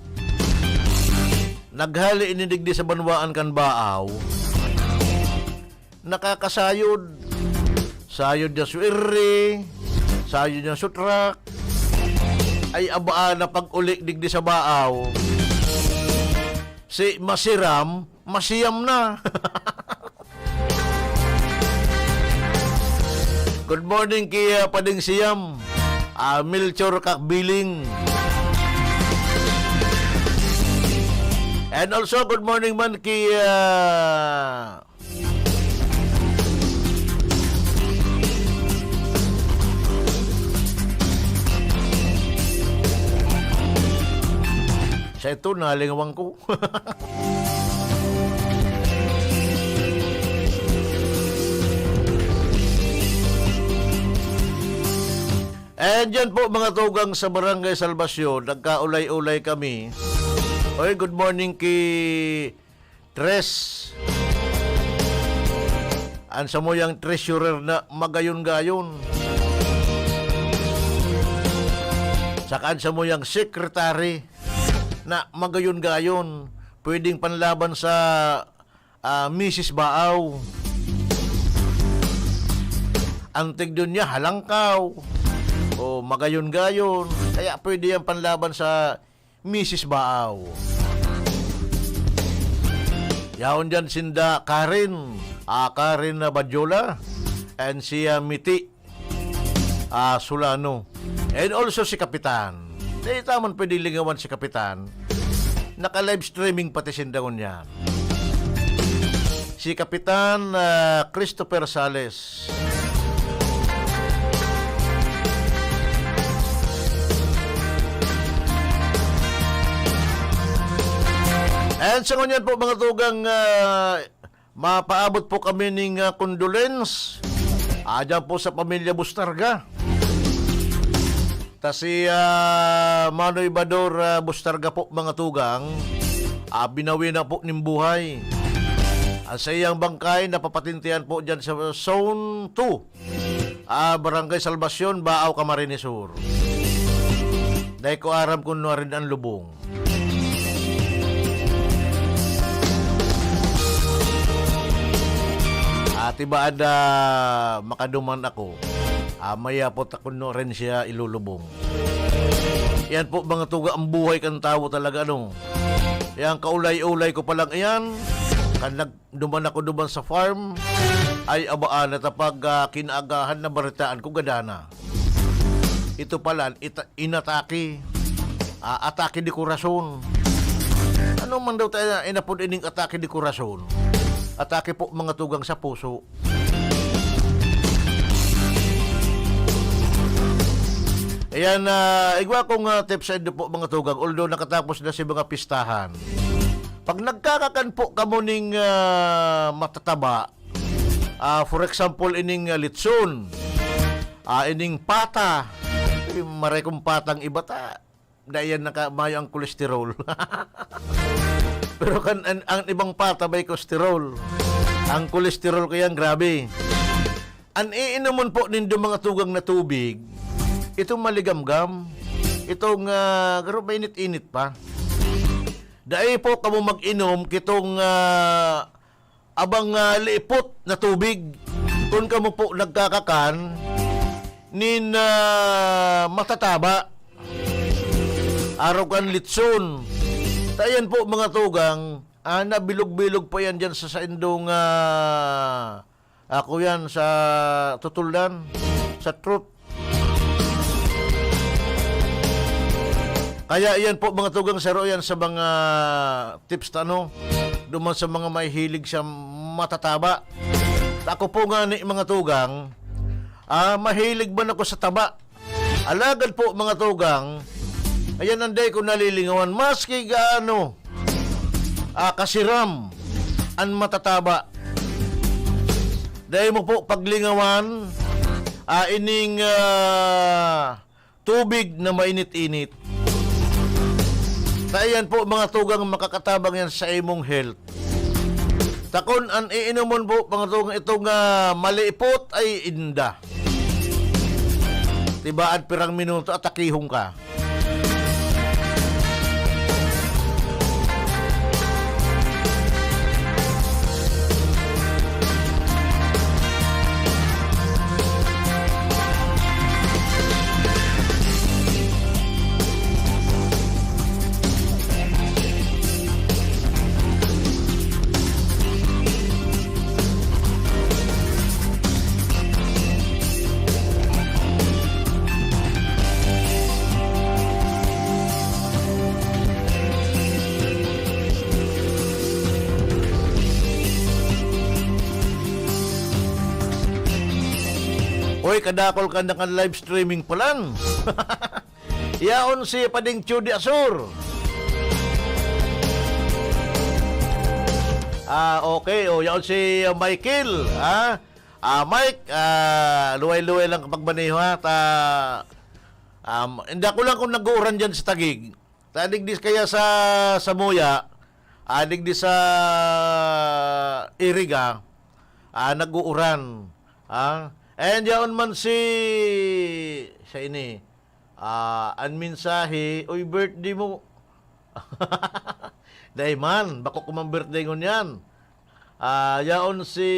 Naghali ini digdi sa banwaan kan Baaw. Nakakasayod. Sayod niya su iri, sayod niya su truck. Ay, abaa na pag-uli digdi sa Baaw. Si masiram, masiyam na. Good morning kay, ah, Pading Siyam, ah, Melchor Kakbiling. And also, good morning man kay, ah, sa ito, nalingwan ko. And yan po, mga tugang sa Barangay Salvacion, nagkaulay-ulay kami. Oy, good morning kay Tres. An samuyang treasurer na magayon-gayon. Saka an samuyang secretary na magayon-gayon. Pwedeng panlaban sa, ah, misis Baaw. Ang tigdon niya, halangkaw. O, magayon-gayon. Kaya pwede yan panlaban sa misis Baaw. Yaon dyan sinda Karen, ah, Karen na Badyola, and si, ah, Miti, ah, Solano. And also si Kapitan. Di ta man pwede lingawan si Kapitan. Naka-live streaming pati sinda ngunyan. Si Kapitan, ah, Christopher Sales. And sa ngunyan po, mga tugang, ah, mapaabot po kami ning, ah, condolence. Ah, dyan po sa pamilya Bustarga. Ta si, ah, Manoy Bador, ah, Bustarga po, mga tugang, ah, binawi na po nin buhay. Ang saiyang bangkay napapatintihan po dyan sa Zone two, ah, Barangay Salvacion, Baaw, Camarines Sur. Dai ko aram kung nuarin an lubong. Ati ba ada makaduman ako? Ah, mayapot ako no rin siya ilulubong. Yan po, mga tuga, ang buhay kan tawo talaga, ano. Yan, kaulay-ulay ko pa lang yan. Kan nagduman ako duman sa farm, ay, abaan, at pag, ah, kinaagahan na baritaan ko, gadana. Ito pala, ita-, inatake. Ah, atake de corazon. Ano man daw tayo inapod ining atake de corazon? Atake po, mga tugang, sa puso. Ayan, ah, igwa kong, ah, tips sa inyo po, mga tugang, although nakatapos na si mga pistahan. Pag nagkakakan po kamo ning, ah, matataba, ah, for example, ining, ah, litson, ah, ining pata, eh, maray kong patang iba ta, dai yan naka-, mayo ang kolesterol. Pero kan, an, ang ibang pata may kolesterol. Ang kolesterol kaya grabe. An iinomon po nindo, mga tugang, na tubig, itong maligamgam, itong, ah, garo mainit-init pa. Dai po kamo mag-inom kitong, ah, abang, ah, liipot na tubig. Kun kamo po nagkakakan nin, ah, matataba, arog kan litson. Ta iyan po, mga tugang, ah, nabilog-bilog pa yan dyan sa saindong, ah, ako yan sa tutuldan, sa truth. Kaya iyan po, mga tugang, saro yan sa mga tips ta, ano, duman sa mga mahilig sa matataba. Ako po nga ni, mga tugang, ah, mahilig man ako sa taba. Alagad po, mga tugang, ayan ang dai ko nalilingawan, maski gaano, ah, kasiram an matataba. Dai mo po paglingawan, ah, ining, ah, tubig na mainit-init. Kaya yan po, mga tugang, makakatabang yan sa imong health. Takon an iinomon po, mga tugang, itong, ah, maliipot ay inda. Tibaan pirang minuto at takihon ka. Oy, kadakol ka na kan live streaming palan. Yaon si Pading Chudi Asur. Ah, okay. O, yaon si, uh, Michael, ha? Ah, Mike, ah, luway-luway lang kapag maneho, ha? Ta, um, hindi ako lang kung nag-uuran dyan sa Taguig. Ta digdi kaya sa, sa Muya, ah, digdi sa Iriga, ah, nag-uuran. Ah, and yaon man si, siya ini, ah, an mensahe, "Uy, birthday mo." Dai man, bako ko man birthday ngunyan. Ah, yaon si,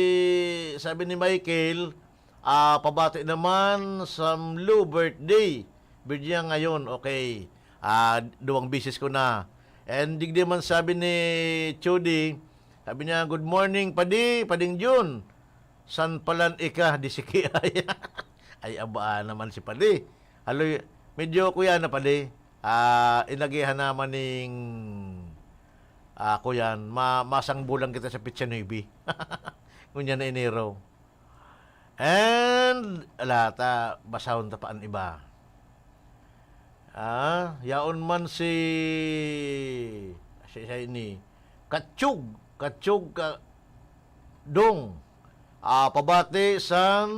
sabi ni Michael, ah, pabati naman, Samlo, birthday. Birthday niya ngayon, okay. Ah, duwang beses ko na. And digdi man sabi ni Chudi, sabi niya, "Good morning, Padi, Pading Jun." San palan ika, di si Kiay. Ay, abaa naman si Padi. Haloy, medyo kuya na, Padi. Ah, inagihan naman ning, ah, kuyan, ma-, masangbulan kita sa petsa nuebe. Ngunyan na Enero. And, ala ta, basahon ta pa an iba. Ah, yaon man si, si, si ini, Katsug, Katsug ka, Dong. Ah, pabati san,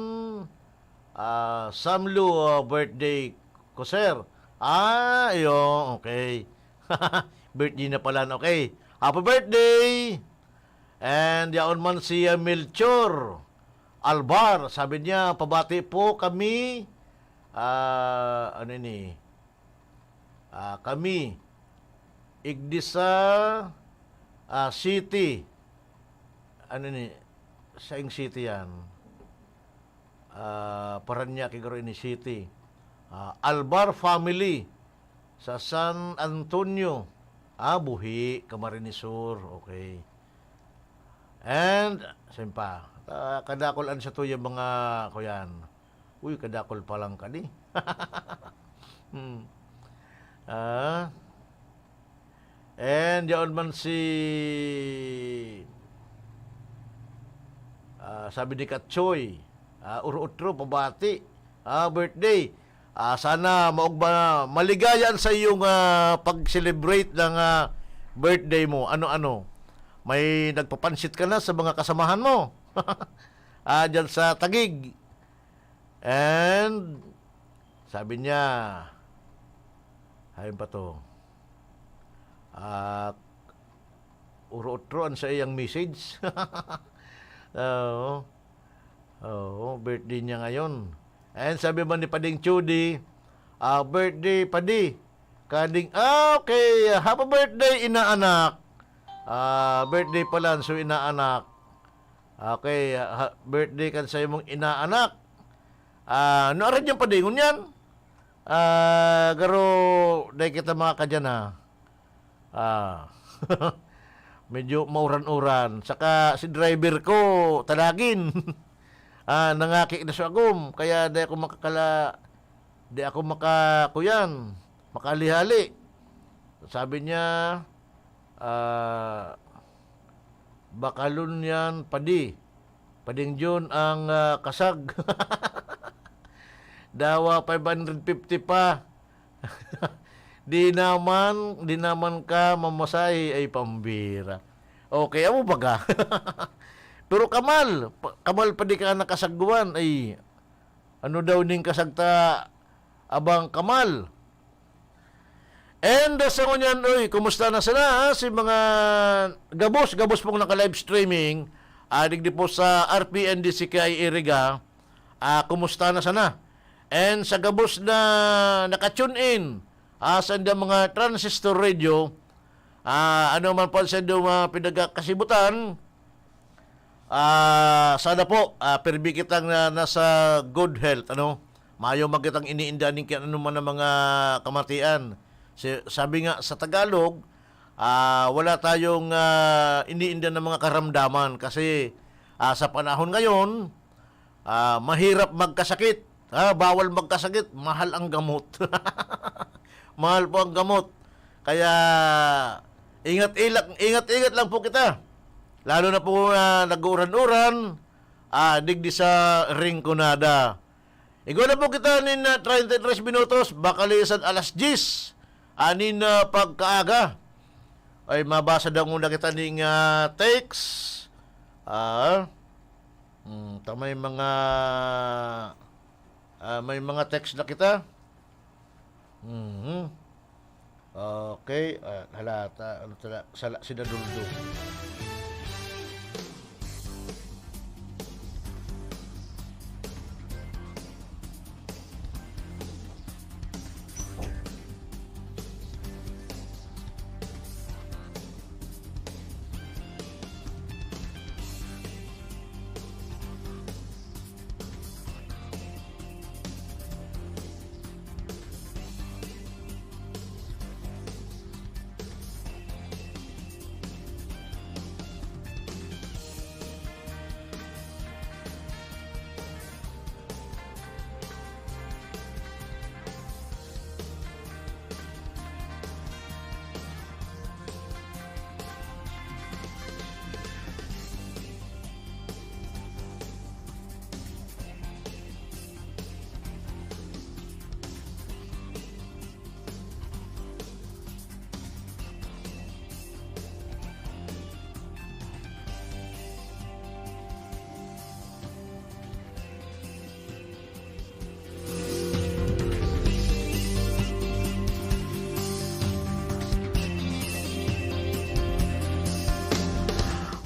ah, Samlo, ah, birthday ko, sir. Ah, iyo, okay. Birthday na pala, okay. Happy birthday! And yaon man si, ah, Melchor Albar, sabi niya, "Pabati po kami, ah, ano ini? Ah, kami, igdi sa, ah, city." Ano ini? Saing city yan? Ah, Parañaque, garo ini city. Ah, Albar family sa San Antonio. Ah, buhi, Camarines Sur. Okay. And, saan pa? Ah, kadakol an sa tuya mga, kuyan. Uy, kadakol pa lang kadi. Hmm. Ah. And yaon man si, ah, sabi ni Katsoy, ah, uro-otro, pabati. Ah, birthday. Ah, sana maugma, maligaya sa iyong, ah, pag-celebrate ng, ah, birthday mo. Ano-ano? May nagpapansit ka na sa mga kasamahan mo? Ah, dyan sa Taguig. And sabi niya, ayun pa to. Ah, uro-otro an saiyang message. Oo. Oo, birthday niya ngayon. And sabi man ni Pading Chudi, ah, "Birthday, Padi." Kading, ah, okay. "Happy birthday, inaanak." Ah, birthday pala, so inaanak. Okay, ah, ha-, birthday kan sa imong inaanak. Ah, ano aran yung padingon yan? Ah, garo, dai kita mga kadyan, ha. Ah, medyo mauran-uran. Saka si driver ko, talagin. Ah, nangaki na sa agom, kaya di ako makakala-, di ako makakuyan, makali-hali. Sabi niya, ah, "Bakalon yan, padi. Pading Jun ang, ah, kasag." Dawa five hundred fifty pa. Di naman, di naman ka mamasahe ay pambira. Okay, amo baga. Pero kamal, pa-, kamal pa di ka nakasagwan, ay ano daw ning kasagta abang kamal? And, ah, sa ngunyan, uy, kumusta na sana, ha? Si mga gabos, gabos pong naka-live streaming, ah, digdi po sa R P N D C K I Iriga, ah, kumusta na sana? And sa gabos na naka-tune in, ah, sa indang mga transistor radio, ah, ano man po sa indang mga pinagkakasibutan, ah, sana po, ah, pirmi kitang na, nasa good health, ano? Mayo man kitang iniinda ning kian-, ano man ang mga kamatian. Si-, sabi nga sa Tagalog, ah, wala tayong, ah, iniinda ng mga karamdaman kasi, ah, sa panahon ngayon, ah, mahirap magkasakit. Ah, bawal magkasakit, mahal ang gamot. Mahal po ang gamot. Kaya, ingat-ilak-, ingat-ingat lang po kita. Lalo na po na nag-uuran-uran, ah, digdi sa Rinconada. Igwa na po kita nin, ah, treinta y tres minutos, bakalisan alas diyes, anin na pagkaaga. Ay, mabasa daw muna kita ning, ah, text. Ah, hmm, ta may mga, ah, may mga text na kita. Mhm. Okay, ah, hala, ta-, ano tala-, sala si Naduldo.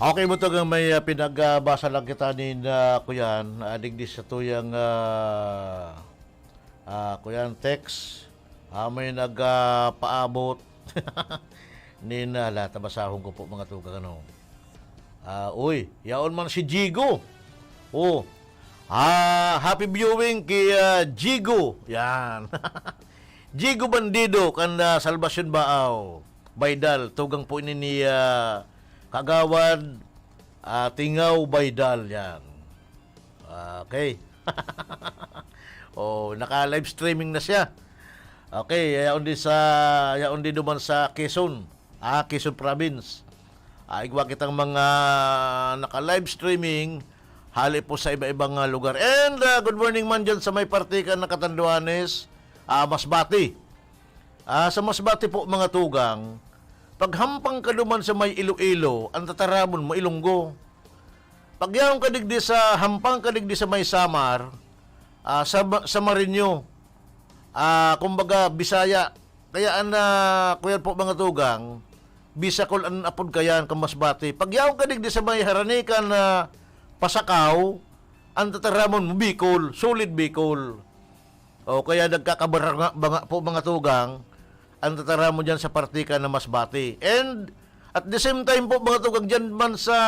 Okay, buto nga may, ah, pinagbasa lang kita nin, ah, kuyan, ah, digdi sa tuyang, ah, ah, kuyan, text. Ah, may nag, ah, paabot. Nin, ah, lahat na basahon ko po, mga tugang, ano. Ah, uy, yaon man si Jigo. Oh. Ah, happy viewing kay, ah, Jigo. Yan. Jigo Bandido, kan, ah, Salvacion Baaw. Baydal, tugang po ini ni, ah, Kagawad, ah, Tingaw Baydal. Yan. Okay. Oh, naka-live streaming na siya. Okay, yaon di sa, yaon di duman sa Quezon. Ah, Quezon Province. Ah, igwa kitang mga naka-live streaming hali po sa iba-ibang, ah, lugar. And, ah, good morning man dyan sa may parte kan na Catanduanes. Ah, Masbate. Ah, sa Masbate po, mga tugang, paghampang ka duman sa may Iloilo, ang tataramon mo, Ilonggo. Pagyaon ka digdi sa, hampang ka digdi sa may Samar, ah, sa, Samareño, ah, kumbaga, Bisaya. Kaya ang, ah, kuyan po, mga tugang, Bisakol an apod kayan, kan Masbate. Pagyaon ka digdi sa may haranikan na Pasakaw, ang tataramon mo, Bicol, solid Bicol. O kaya nagkakabaranga-banga po, mga tugang, ang tataramon diyan sa parte kan na Masbate. And at the same time po, mga tugang, diyan man sa,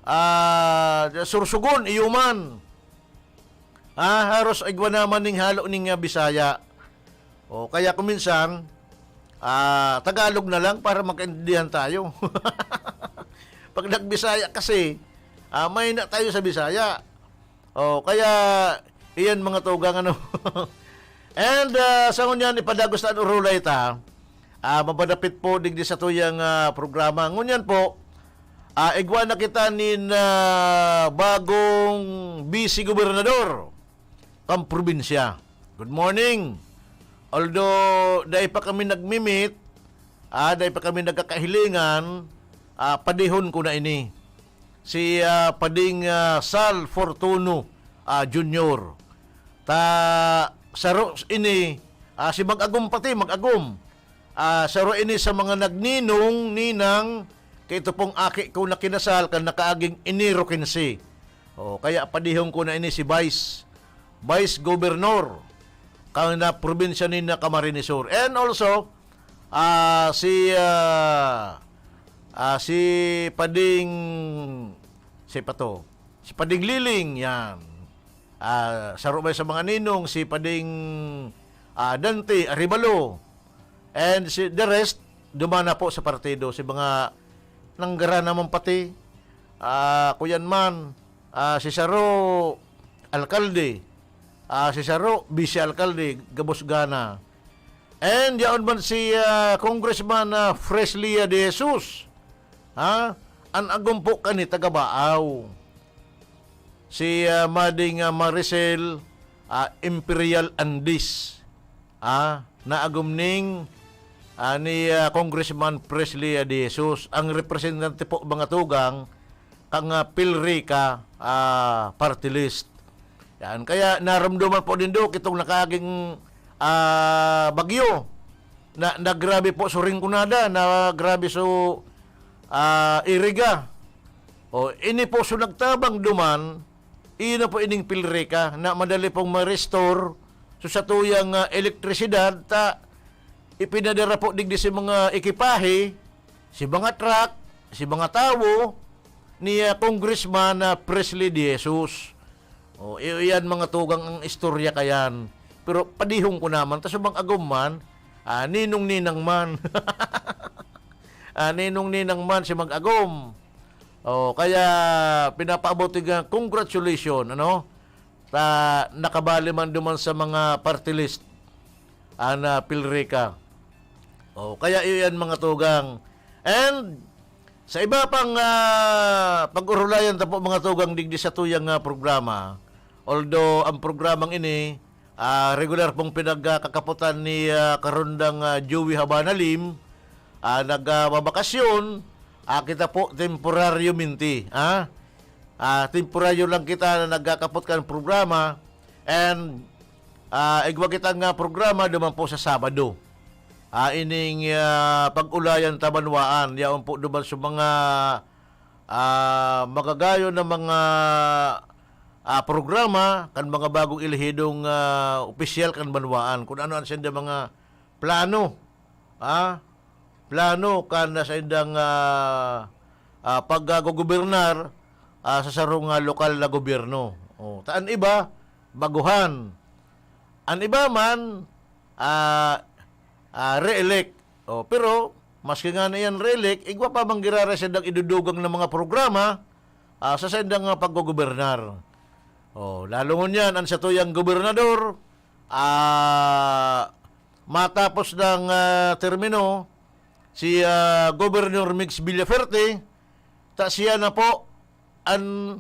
ah, Sorsogon, iyo man. Ah, haros igwa naman ning halo ning, ah, Bisaya. O kaya kung minsan, ah, Tagalog na lang para magkaintindihan tayo. Pag nagbisaya kasi, ah, mahina tayo sa Bisaya. O, kaya, iyan, mga tugang, ano. And, ah, sa ngunyan, ipadagos ta an orolay ta. Ah, mapadapit po digdi sa tuyang, ah, programa. Ngunyan po, ah, igwa na kita nin, ah, bagong vice gobernador kan probinsya. Good morning. Although, dai pa kami nagmi-meet, ah, dai pa kami nagkakahilingan, ah, padihon ko na ini. Si, ah, Pading, ah, Sal Fortuno, ah, Junior. Ta, saro ini, ah, si Mag-agom pati, Mag-agom. Ah, saro ini sa mga nagninong, ninang, kay ito pong aki ko na kinasal kan nakaaging Enero quince. O, kaya padihon ko na ini si Vice, Vice Governor, kan na probinsya ni na Camarines Sur. And also, ah, si, ah, ah, si Pading, si pa to? Si Pading Liling, yan. Ah, saro man sa mga ninong, si Pading, ah, Dante Arevalo. And si, the rest, duman na po sa partido. Si mga nanggara naman pati, ah, kuyan man, ah, si saro, alkalde, ah, si saro, vice alkalde, gabos gana. And yaon man si, ah, Congressman, ah, Freslia de Jesus. Ha? An agom po kani taga Baaw. Si, ah, Mading, ah, Maricel, ah, Imperial Andes. Ah, naagom ning, ah, ni, ah, Congressman Freslia de Jesus, ang representante po, mga tugang, kang, ah, PILRECA, ah, party list. Yan. Kaya naramdaman po nindo kitong nakaaging, ah, bagyo na, na grabe po sa Rinconada, na grabe sa, ah, Iriga. O, ini po so nagtabang duman, iyo na po ining PILRECA na madali pong ma-restore so satuyang, ah, elektrisidad ta ipinadara po digdi si mga ekipahe, si mga truck, si mga tawo ni, ah, Congressman, ah, Fresly De Jesus. O, i-, iyan mga tugang ang istorya kayan. Pero padihon ko naman, ta subang agom man, ah, ninong-ninang man. Ah, ninong-ninang man si mag-agom. O, kaya pinapaabot nga congratulation, ano? Ta, nakabali man duman sa mga party list, an, ah, PILRECA. O, kaya iyan mga tugang. And sa iba pang, ah, pag-urulayan ta po, mga tugang, digdi sa tuyang, ah, programa. Although ang programang ini, ah, regular pong pinagkakapotan ni, ah, Karondang, ah, Joey Habana Lim, ah, nagbabakasyon, ah, kita po temporaryo minti, ah. Ah, temporaryo lang kita na nagkakapot kan programa, and, ah, igwa kita nga programa duman po sa Sabado. Ah, ining, ah, pag-ulayan ta banwaan, yaon po duman sa mga, ah, magagayon na mga, ah, programa kan mga bagong elehidong, ah, opisyal kan banwaan, kun ano an sindang mga plano, ah, plano kan sa indang, ah, ah, paggogobernar, ah, sa sarong, ah, lokal na gobyerno. O, ta an iba, baguhan. An iba man, ah, ah, re-elect. O, pero, maski nga na yan re-elect, igwa pa man giraray sa indang idudugang na mga programa, ah, sa saindang, ah, paggogobernar. O, lalo ngunyan, an satuyang gobernador, ah, matapos ng, ah, termino, si, ah, Governor Migs Villaferte, ta siya na po an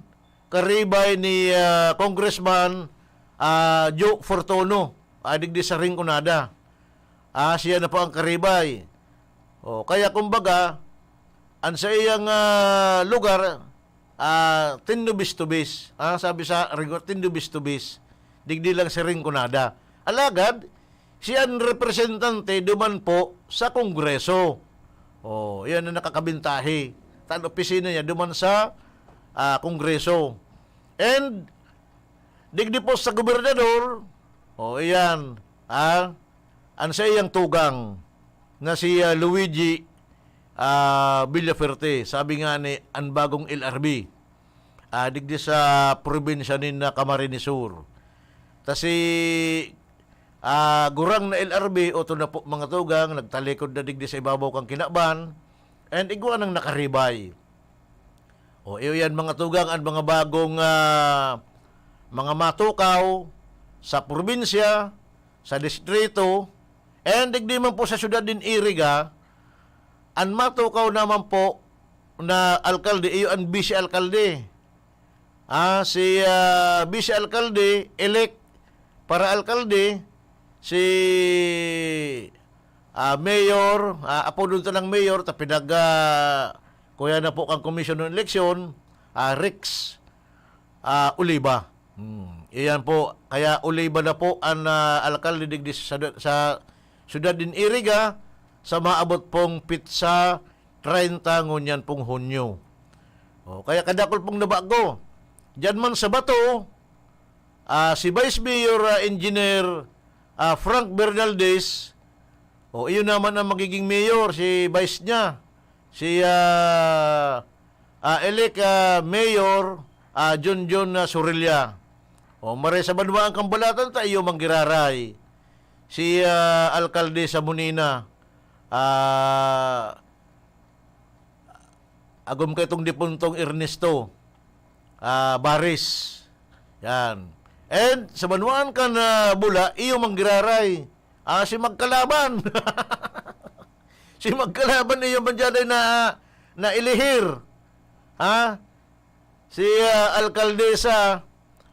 karibay ni, ah, Congressman, ah, Joe Fortuno. ah, digdi sa Rinconada. Ah, siya na po ang karibay. O, kaya kumbaga, ang sa iyang, ah, lugar, ah, tinubis-tubis. Ah, sabi sa Rinco-, tinubis-tubis. Digdi lang sa Rinconada. Alagad, siya ang representante duman po sa Kongreso. O, yan ang nakakabintahi. Tan opisina niya duman sa, ah, Kongreso. And, digdi po sa gobernador, o, iyan, ah, ang sa iyang tugang na si, ah, Luigi, ah, Villafuerte, sabi nga ni an bagong L R B, ah, digdi sa probinsya nin, ah, Camarines Sur. Ta si, ah, gurang na L R B, oto na po mga tugang, nagtalikod na digdi sa ibabaw kan kinaban, and igwa nang nakaribay. O, iyo yan, mga tugang, ang mga bagong, ah, mga matukaw sa probinsya, sa distrito, and digdi man po sa syudad nin Iriga, ang matukaw naman po na alkalde, iyo ang vice alkalde. Ah, si, ah, vice alkalde, elect para alkalde, si, ah, mayor, ah, apodon ta ng mayor, ta pinag, ah, kuya na po kang Commission on Election, ah, Rex, ah, Oliva. Hmm. Iyan po, kaya Oliva na po ang, ah, alkalde digdi sa, sa syudad nin Iriga sa maabot pong pitsa treinta ngunyan pong Hunyo. O, kaya kadakol pong nabago. Diyan man sa Bato, ah, si Vice Mayor, ah, Engineer, ah, Frank Bernaldez, o, iyon naman ang magiging mayor, si vice niya, si, ah, ah, elect, ah, Mayor, ah, Junjun, ah, Sorilla. O, maray sa banwaan kan Balatan ta, iyo manggiraray. Si, ah, alkalde sa Munina, ah, agom kay itong dipuntong Ernesto, ah, Baris. Yan. And sa banwaan kan, ah, Bula, iyo manggiraray. Ah, si Magkalaban. Si Magkalaban iyo man dyan ay na, nailihir. Ha? Si, ah, Alkaldesa,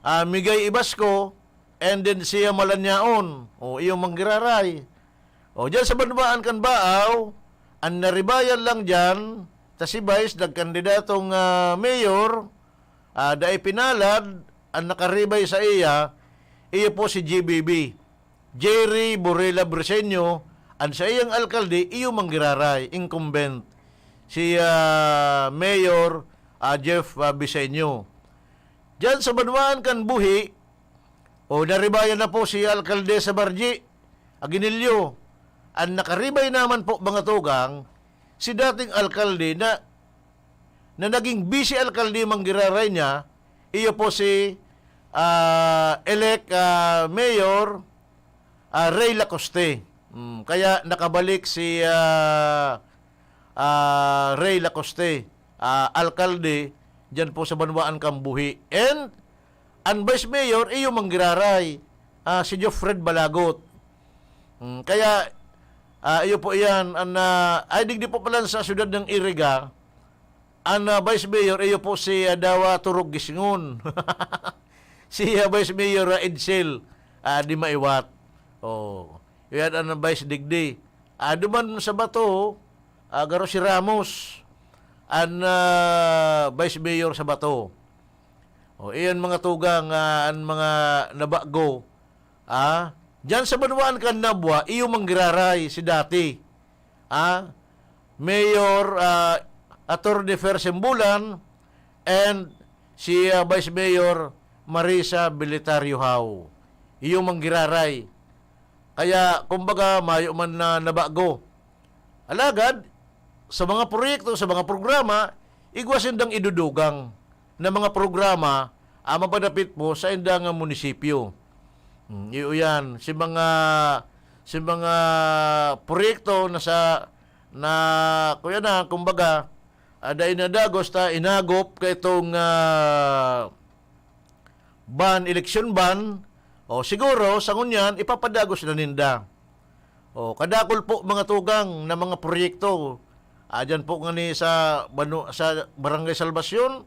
ah, Migay Ibasco, and then si, ah, Malanyaon. O, iyo manggiraray. O, dyan sa banwaan kan Baaw, ang naribayan lang dyan, ta si Vice, nagkandidatong, ah, mayor, ah, dai pinalad, ang nakaribay sa iya, iyo po si G B B, Jerry Borrella Briseño, ang saiyang alkalde, iyo manggiraray, incumbent, si, ah, Mayor, ah, Jeff, ah, Briseño. Diyan sa banwaan kan Buhi, o, naribayan na po si Alkaldesa Margie Aguinaldo. Ang nakaribay naman po, mga tugang, si dating alkalde na, na naging vice alkalde manggiraray niya, iyo po si, ah, elect, ah, Mayor, ah, Rey Lacoste. Mm, kaya nakabalik si, ah, ah, Rey Lacoste, ah, alkalde diyan po sa banwaan kan Buhi. And ang Vice Mayor, iyo manggiraray, ah, si Geoffred Balagot. Mm, kaya, ah, iyo po iyan, an, ah, ay, digdi po pala sa siyudad ng Iriga, an, ah, Vice Mayor, iyo po si, ah, Dawa Turog Gisngon. Si, ah, Vice Mayor, ah, Edsel, ah, di maiwat. Oh, iyan an Vice digdi. Ah, duman sa Bato, ah, garo si Ramos, an, ah, Vice Mayor sa Bato. O, iyan mga tugang, ah, an mga nabago. Ah, diyan sa banwaan kan Nabua, iyo manggiraray si dati. Ah, Mayor, ah, Attorney Fer Sembulan and si, ah, Vice Mayor Marisa Belitario Hao. Iyo manggiraray. Kaya, kumbaga, mayo man na nabago. Alagad, sa mga proyekto, sa mga programa, igwa sindang idudugang na mga programa, ah, mapadapit po sa indang munisipyo. Hmm, iyo yan. Si mga, si mga proyekto na sa, na, kuya na, kumbaga, ah, dai nadagos ta inagop kaitong, ah, ban, election ban, o siguro, sa ngunyan, ipapadagos na ninda. O, kadakol po, mga tugang, na mga proyekto. Ah, dyan po ngani sa banu-, sa Barangay Salvacion,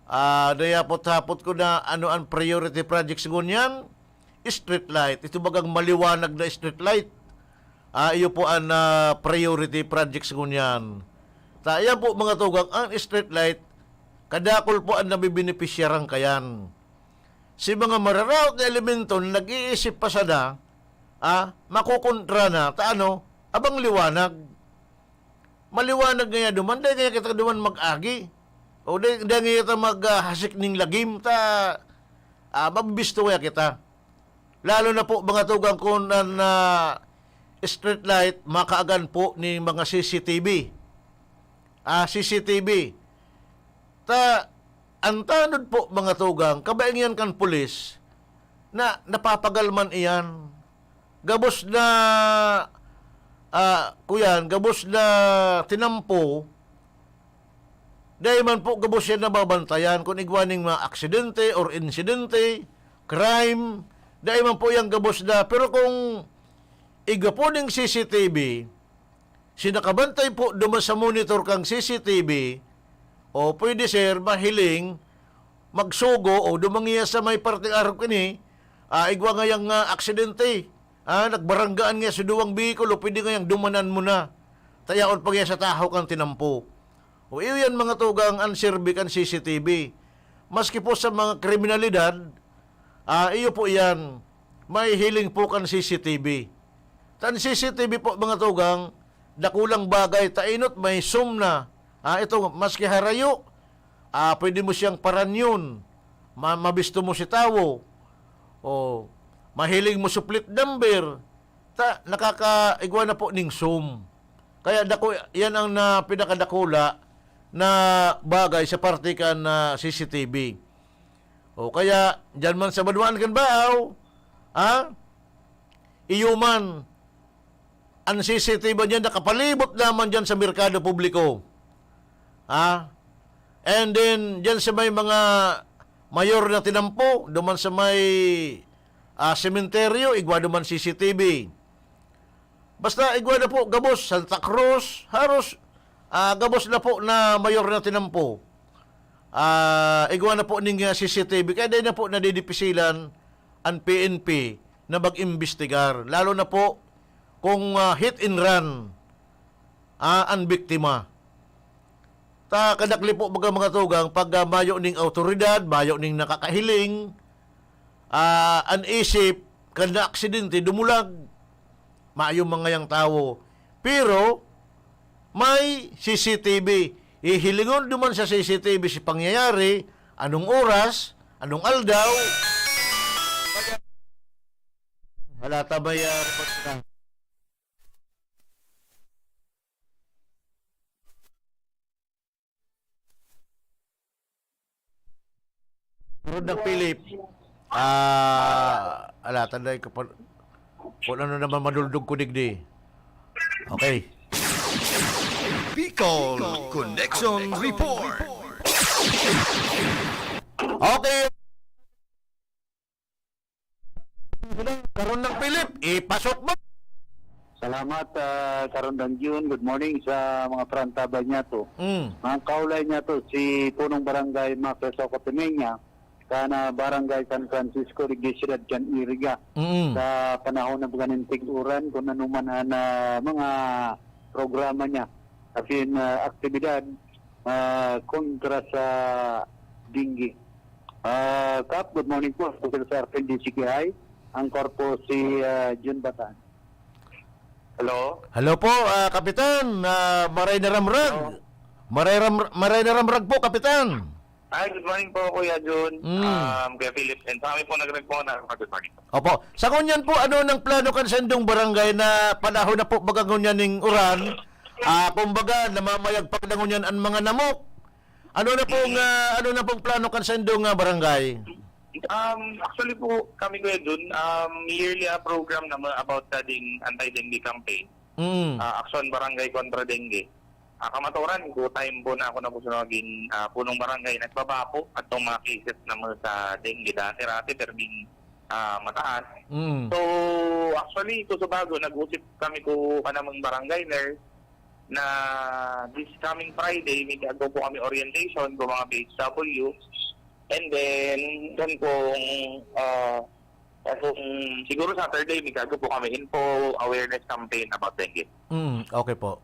ah, nayapot-hapot ko na ano ang priority projects ngunyan. street light, ito bagang maliwanag na street light. Ah, iyo po an, ah, priority projects ngunyan. Ta, iyan po, mga tugang, an street light, kadakul po an nabibenepisyaran kayan. Si mga mararaot na elemento na nag-iisip pa sana, ah, makokontra na, ta ano, abang liwanag. Maliwanag ngaya duman, dai ngaya kita duman mag-agi. O dai, dai ngaya kita mag, ah, hasik ning lagim, ta, ah, mabibisto ngaya kita. Lalo na po, mga tugang, kun an, ah, street light, makaagan po ni mga C C T V. Ah, C C T V. Ta, an tanod po, mga tugang, kabaing yan kan pulis, na napapagal man iyan. Gabos na, ah, kuyan, gabos na tinampo, dai man po gabos yan nababantayan kun igwa ning mga aksidente or insidente, crime, dai man po yan gabos na. Pero kung igwa po ning C C T V, si nakabantay po duman sa monitor kang C C T V, o pwede, sir, mahiling, magsugo o duman ngaya sa may parteng arog kini, ah, igwa ngayang, ah, aksidente. Ah, nagbaranggaan ngaya sa duwang behikulo, pwede ngayang dumanan mo na. Ta yaon pa ngaya sa tahaw kan tinampo. O iyo yan, mga tugang, an serbi kan C C T V. Maski po sa mga kriminalidad, ah, iyo po yan, mahihiling po kan C C T V. Ta an C C T V po, mga tugang, dakulang bagay, ta enot may zoom na. Ah, ito, maski harayo, ah, pwede mo siyang paranyon. Ma-, mabisto mo si tawo. O, mahiling mo sa plate number. Ta, nakakaigwa na po ning zoom. Kaya dako, yan ang na, pinakadakula na bagay sa parte kan, ah, C C T V. O kaya, dyan man sa banwaan kan Baao, ha? Iyo man, an C C T V niya nakapalibot naman dyan sa merkado publiko. Ha? And then, dyan sa may mga mayor na tinampo, duman sa may, ah, sementeryo, igwa duman C C T V. Basta igwa na po gabos, Santa Cruz, haros, ah, gabos na po na mayor na tinampo. Ah, igwa na po ning, ah, C C T V, kaya dai na po nadidipisilan an P N P na mag-imbestigar, lalo na po kung, ah, hit and run, ah, an biktima. Ta kadakli po baga, mga tugang, pag, ah, mayo ning awtoridad, mayo ning nakakahiling, ah, an isip kan naaksidente dumulag. Mayo man ngayang tawo. Pero may C C T V. Hihilingon duman sa C C T V si pangyayari, anong oras, anong aldaw. Wala ta may, ah, report na. Sunod na, Philip. Ah, ala, tanday ko pa. Kung ano naman maduldog ko digdi. Okay. Bicol Connection Report. Okay. Karon lang, Philip, ipasok mo. Salamat, ah, Karondang Jun. Good morning sa mga parantabay niyato. Mm. Mga kaulay niyato, si Punong Barangay Mac Soco Timeña, kan, ah, Barangay San Francisco, digdi siyudad kan Iriga. Mm. Sa panahon na ganing tig-uran, kung ano man ang, ah, mga programa niya, as in, ah, aktibidad, ah, kontra sa dengue. Ah, Kap, good morning po. Ako sila sa R P N D C K I. Ang korpo si, ah, Jun Batan. Hello? Hello po, ah, Kapitan. Ah, maray na ramrag. Hello. Maray ram-, maray na ramrag po, Kapitan. Hi, good morning po, Kuya Jun. Mm. Um, Kuya Philip, and sa kami po nagregpo na, good morning. Opo. Sa ngunyan po, ano nang plano kan sendong barangay na panahon na po baga ngunyan ning uran? Ah, kumbaga, namamayagpag na ngunyan ang mga namok. Ano na pong, Mm. ah, ano na pong plano kan sendong, ah, barangay? Um, actually po, kami, Kuya Jun, um, yearly a program naman about sa ding anti-dengue campaign. Mm. Ah, Aksyon Barangay Kontra Dengue. Ah, kamaturan ko, time po na ako na po sa naging, ah, punong barangay, nagbaba po at itong mga cases naman sa dengue dati-rati, pero being, ah, mataas. Mm. So, actually, ito sa bago, nag-usip kami ko kanamang barangay nurse na this coming Friday, may gagaw po kami orientation ko mga B H W. And then, doon pong, ah, Kaya kung siguro Saturday, may gago po kami info awareness campaign about dengue. Mm, okay po.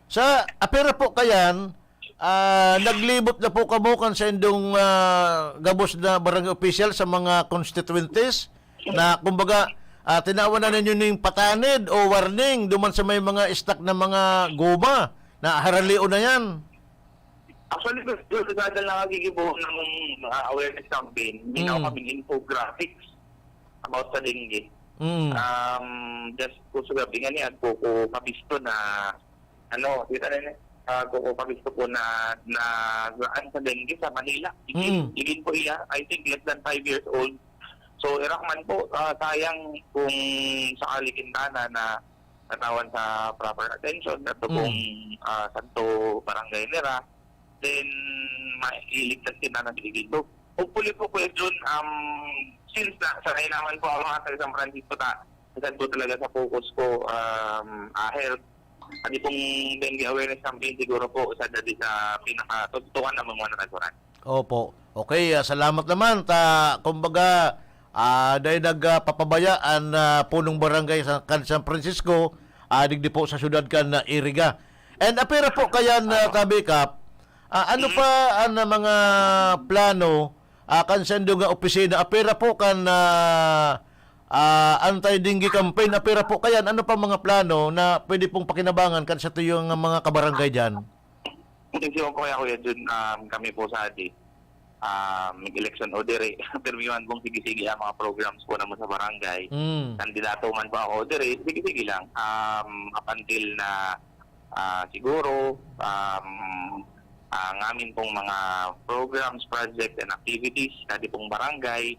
Sa apira po kayan, ah, naglibot na po kamo kan sa indong, ah, gabos na barangay official sa mga constituentes na, kumbaga, ah, tinawan na ninyo ning patanid o warning duman sa may mga stock na mga goma na haralion na yan? Actually, doon sa dahil nakagigibo ng, ah, awareness campaign, may Mm. kaming infographics about sa dengue. Mm. Um, just ko sa gabi nga niya, ko, ko kabisto na, ano, kita na niya, ah, ko, ko kabisto po na, na gaan sa dengue sa Manila. Igin, Mm. igin po iya, I think less than five years old. So, irak man po, ah, sayang kung sakali kintana na natawan sa proper attention at Mm. kung, ah, santo barangay nira, then mailigtas kita ng tigil. So, hopefully po, Kuya Jun, um, since na, sanay naman po ang mga taga San Francisco, ta, isa po talaga sa focus ko, um, ah, health. At itong dengue awareness campaign, siguro po, isa na din sa pinaka-, tutukan na mga natagpuan. Opo. Okay, ah, salamat naman. Ta, kumbaga, ah, dahil nagpapabaya an, ah, punong barangay sa, kan San Francisco, ah, digdi po sa syudad kan, ah, Iriga. And apira po kayan, ah, Apo. Tabi Kap, ah, ano Mm. pa ang, ah, mga plano, ah, kan sendo nga opisina? Apira po kan, ah, ah, anti-dengue campaign, apira po kayan? Ano pa mga plano na pwede pong pakinabangan kan sa tuyong mga kabarangay diyan? Kasi po kaya, Kuya Jun, um, kami po sa adi, um, mag-eleksyon o dire, pirmi man pong sige-sige ang mga programs po naman sa barangay. Mm. Kandidato man po ako o dire, sige-sige lang. Um, up until na, ah, siguro, um, ang amin pong mga programs, projects, and activities, sa adi pong barangay,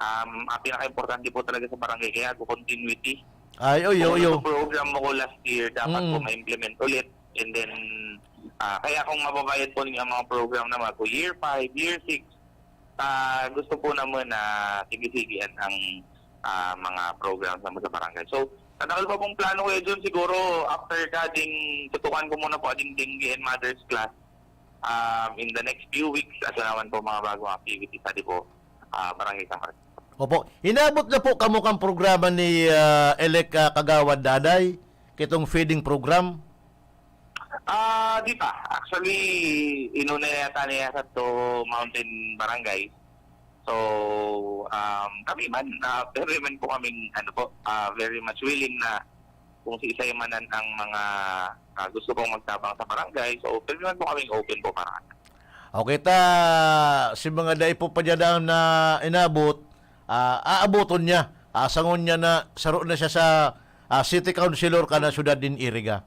um, ang pinaka-importante po talaga sa barangay, kaya po continuity. Ay, oy, Kung oy, ano oy. po program mo ko last year, dapat po Mm. ma-implement ulit. And then, ah, kaya kung mababayad po ninyo ang mga program na mag-, year five, year six, ah, gusto po naman na sige-sige ang, ang, ah, mga program sa, sa barangay. So, sa takal pa pong plano, Kuya Jun, siguro after ka ding, tutukan ko muna po ading dengue and mothers class, um, in the next few weeks, asa naman po mga bagong activities, adi po, ah, Barangay San Francisco. Opo. Inabot na po kamo kan programa ni, ah, Elec, ah, Kagawad Daday, kitong feeding program? Ah, di pa. Actually, inuna yata niya sa to mountain barangay. So, um, kami man, ah, very man po kaming, ano po, ah, very much willing na kung si isay man ang, ang mga, ah, gusto pong magtabang sa barangay. So, very man po kaming open po para. Okay ta, si mga dai po pa dyan na inabot, ah, aaboton niya. Asangon niya na saro na siya sa, ah, city councilor kan syudad nin Iriga.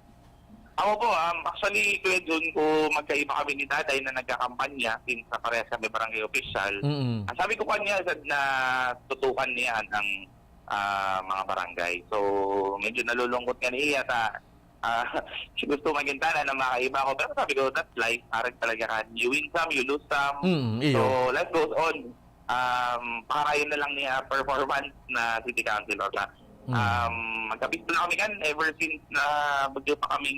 Ako po, um, actually, Kuya Jun, ko magkaiba kami ni Tatay na nagkakampanya since na parehas kami barangay official. Mm. Ang sabi ko kanya, sad na tutukan niya ang, ah, mga barangay. So, medyo nalulungkot nga niya ta, ah, gusto maging tana na makaiba ako. Pero sabi ko, that's life. Parang talaga ka, you win some, you lose some. Mm, iyo. So, life goes on. Um, pakarayon na lang niya performance na city councilor na. Mm. Um, magkabisto na kami kan ever since na bagyo pa kaming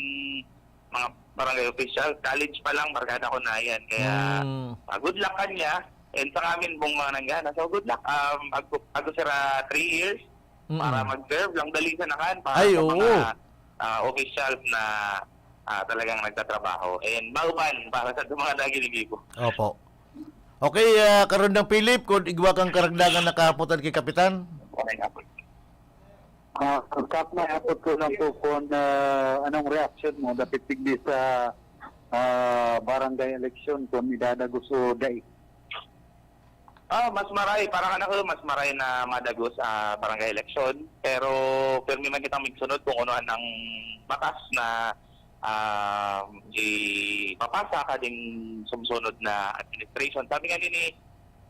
mga barangay official. College pa lang, barkada ko na yan. Kaya, Mm. ah, good luck kanya. And sa amin pong mga nanggana. So, good luck. Um, bago, bago sira three years, Mm. para mag-serve lang, dali sa nakan, para Ay, sa oo. mga, ah, officials na, ah, talagang nagtatrabaho. And bauban para sa mga naginigibo. Opo. Okay, ah, Karundang Philip, kung igwa kang karagdagan na kahapotan ki Kapitan? Okay na po. Ah, Kap, may apot ko lang po kung, ah, anong reaksyon mo dapit digdi sa, ah, barangay election, kung idadagos o dai? Ah, mas maray, para kan ako, mas maray na madagos, ah, barangay election. Pero pirmi man kitang migsunod kung ano ang batas na, ah, ipapasa kading sumusunod na administration. Sabi nga ni,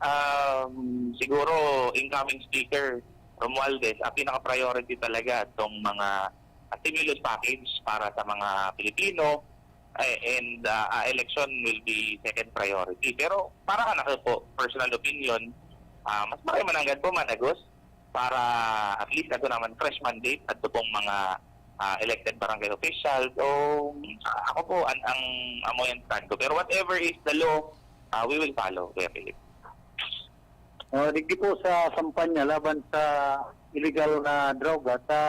um, siguro incoming speaker Romualdez, ang pinaka-priority talaga itong mga stimulus package para sa mga Pilipino, eh, and, ah, ah, election will be second priority. Pero para kan ako po, personal opinion, ah, mas maray man nanggad po madagos para at least ato naman fresh mandate at pong mga, ah, elected barangay officials. So, ah, ako po, an-, ang amo yan stand ko. Pero whatever is the law, ah, we will follow, Kuya Philip. Ah, digdi po sa kampanya laban sa illegal na droga sa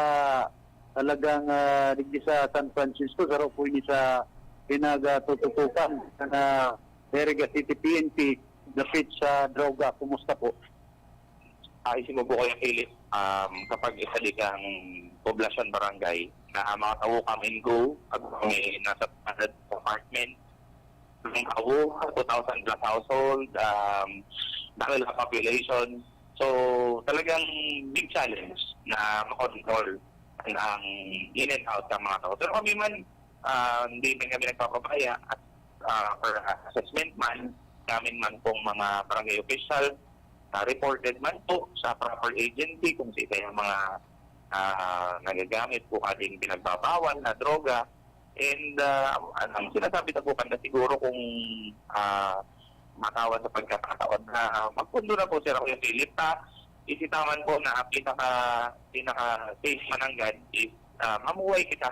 talagang, ah, digdi sa San Francisco, saro po ini sa pinagatututukan na Deriga City P N P, dapit sa droga. Kumusta po? Ah, isip mo po, Kuya Philip, um, kapag isa di kang poblasyon, barangay, na ang mga tao come and go, pag may nasa apartment, ang tao, two thousand plus household, um, dahil sa population. So, talagang big challenge na makontrol ang in and out ng mga tao. Pero kami man, ah, hindi man kami nagpapabaya at, ah, per assessment man, namin man pong mga barangay official, ah, reported man po sa proper agency kung sino yung mga, ah, nagagamit po ating pinagbabawal na droga. And, ah, ang, ang sinasabi na po kanda siguro kung, ah, matawan sa pagkakataon na, ah, magpundo na po si Kuya Philip, ta isitaman po na pinaka, pinaka safe mananggad is, ah, mamuhay kita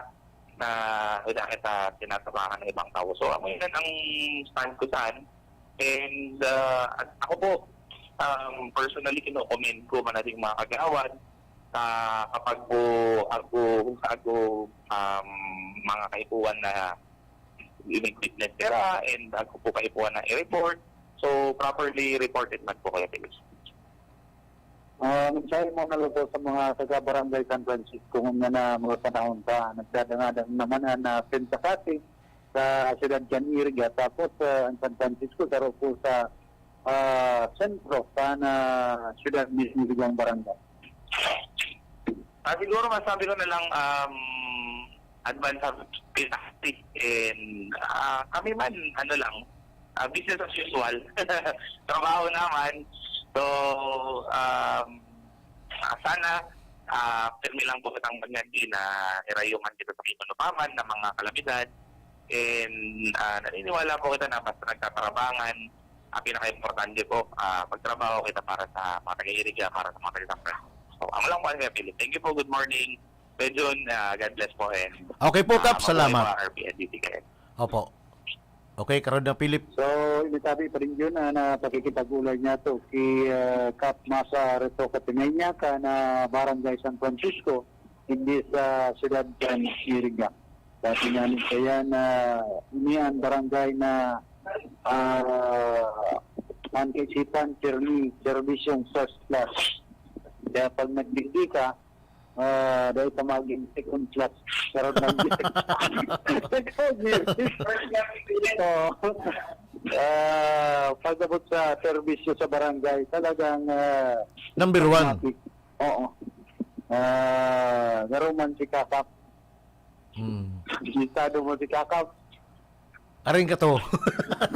na wala kita tinatabangan ng ibang tao. So, ako yun ang stand ko saan. And, ah, at ako po, um, personally, kino-commend ko man ating mga kagawad sa kapag po ako, ako, um, mga kaipuhan na inig-witness sira and ako po kaipuhan na i-report. So, properly reported man po, Kuya Philip. Ah, mensahe mo na lang po sa mga taga-Barangay San Francisco ngunyan na mga panahon pa, nagdadangadang naman ang, ah, Penta Casi sa siyudad kan Iriga. Tapos, ah, ang San Francisco, saro po sa, ah, sentro kan, ah, siyudad mismo, Irigang Barangay. Ah, siguro masabi ko na lang, um, advance happy and, ah, kami man, ano lang, ah, business as usual. Trabaho naman. So, um, ah, sana, ah, pirmi lang po kitang magnganti na irayo man kita sa kinunupaman ng mga kalamidad. And, ah, naniniwala po kita na basta nagtatarabangan, ang pinaka-importante po, ah, magtrabaho kita para sa mga taga-Iriga, para sa mga taga-San Francisco. So, amo lang po, Kuya Philip. Thank you po. Good morning. Kuya Jun, ah, God bless po and, Okay po, ah, Kap. Mabuhay Salamat. po ang R P N D T K. Opo. Okay, Karondang Philip. So, ini tabi pa rin yun, ah, na pakikipag-ulay niya to ki, ah, Kap Masa Reto Katimeña, kan Barangay San Francisco, hindi sa siyudad kan Iriga. Dati nga ni kaya na ini ang barangay na, ah, ang kaisipan, pirmi, serbisyong first class. Kaya pag nagdigdi ka, ah, dahil pa maging second class. Pero nag-, second year. Oo. Ah, pag-abot sa serbisyo sa barangay, talagang, ah, Number one. Matik. Oo. Ah, naruman si Kakap. Hmm. Bisitado mo si Kakap. Aring ka to.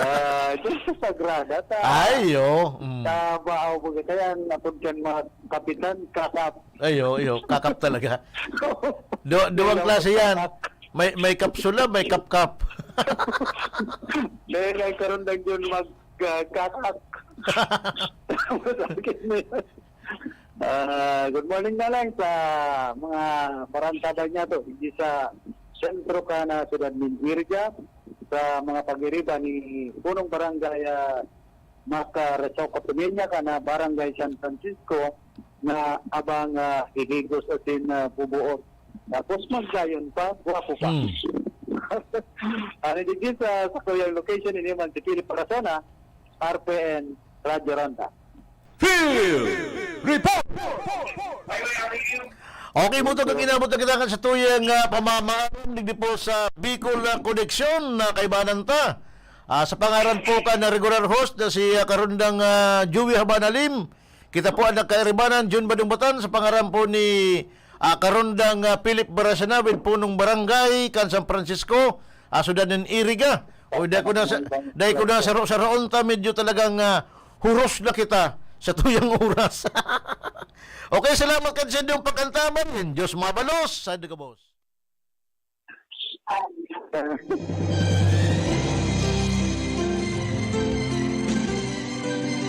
Ah, ito sa Sagrada, ta. Ay, oo. Mm. Ta, baaw mo kita yan, napod kan mga kapitan, Kakap. Ay, oo, iyo, Kakap talaga. Du-, duwang Duwang klase yan. Kakap. May, may kapsula, may kapkap. Dahil ang Karondang yun mag, ah, Kakak. Masakit na yun. Ah, good morning na lang sa mga barangay niya to, hindi sa sentro ka na siyudad nin Iriga, sa mga pag-iriba ni Punong Barangay, ah, Mac, ah, Resoco Tumenya ka na Barangay San Francisco na abang, ah, hihigos asin, ah, bubuot. Tapos magdayon pa, guwapo pa. Hmm. Ano digdi sa, sa kuyang location, ini man si Philip Parasona, R P N, Radyo Ronda. Field Report! Okay, buto kang inabot na kita kan sa tuyang, ah, pamamaaram digdi po sa Bicol, ah, Koneksyon na kaibanan ta. Ah, sa pangaran po kan regular host na si, ah, Karondang, ah, Joey Habanalim, kita po ang nagkairibanan, Jun Badungbatan, sa pangaran po ni, ah, Karondang, ah, Philip Barasana, with Punong Barangay, kan San Francisco, ah, siyudad nin Iriga. O, dai ko na sa, dai ko na saro-saroon ta, medyo talagang, ah, huros na kita sa tuyang oras. Okay, salamat kan sa inyong pag-antabay. Diyos mabalos. Sa gabos.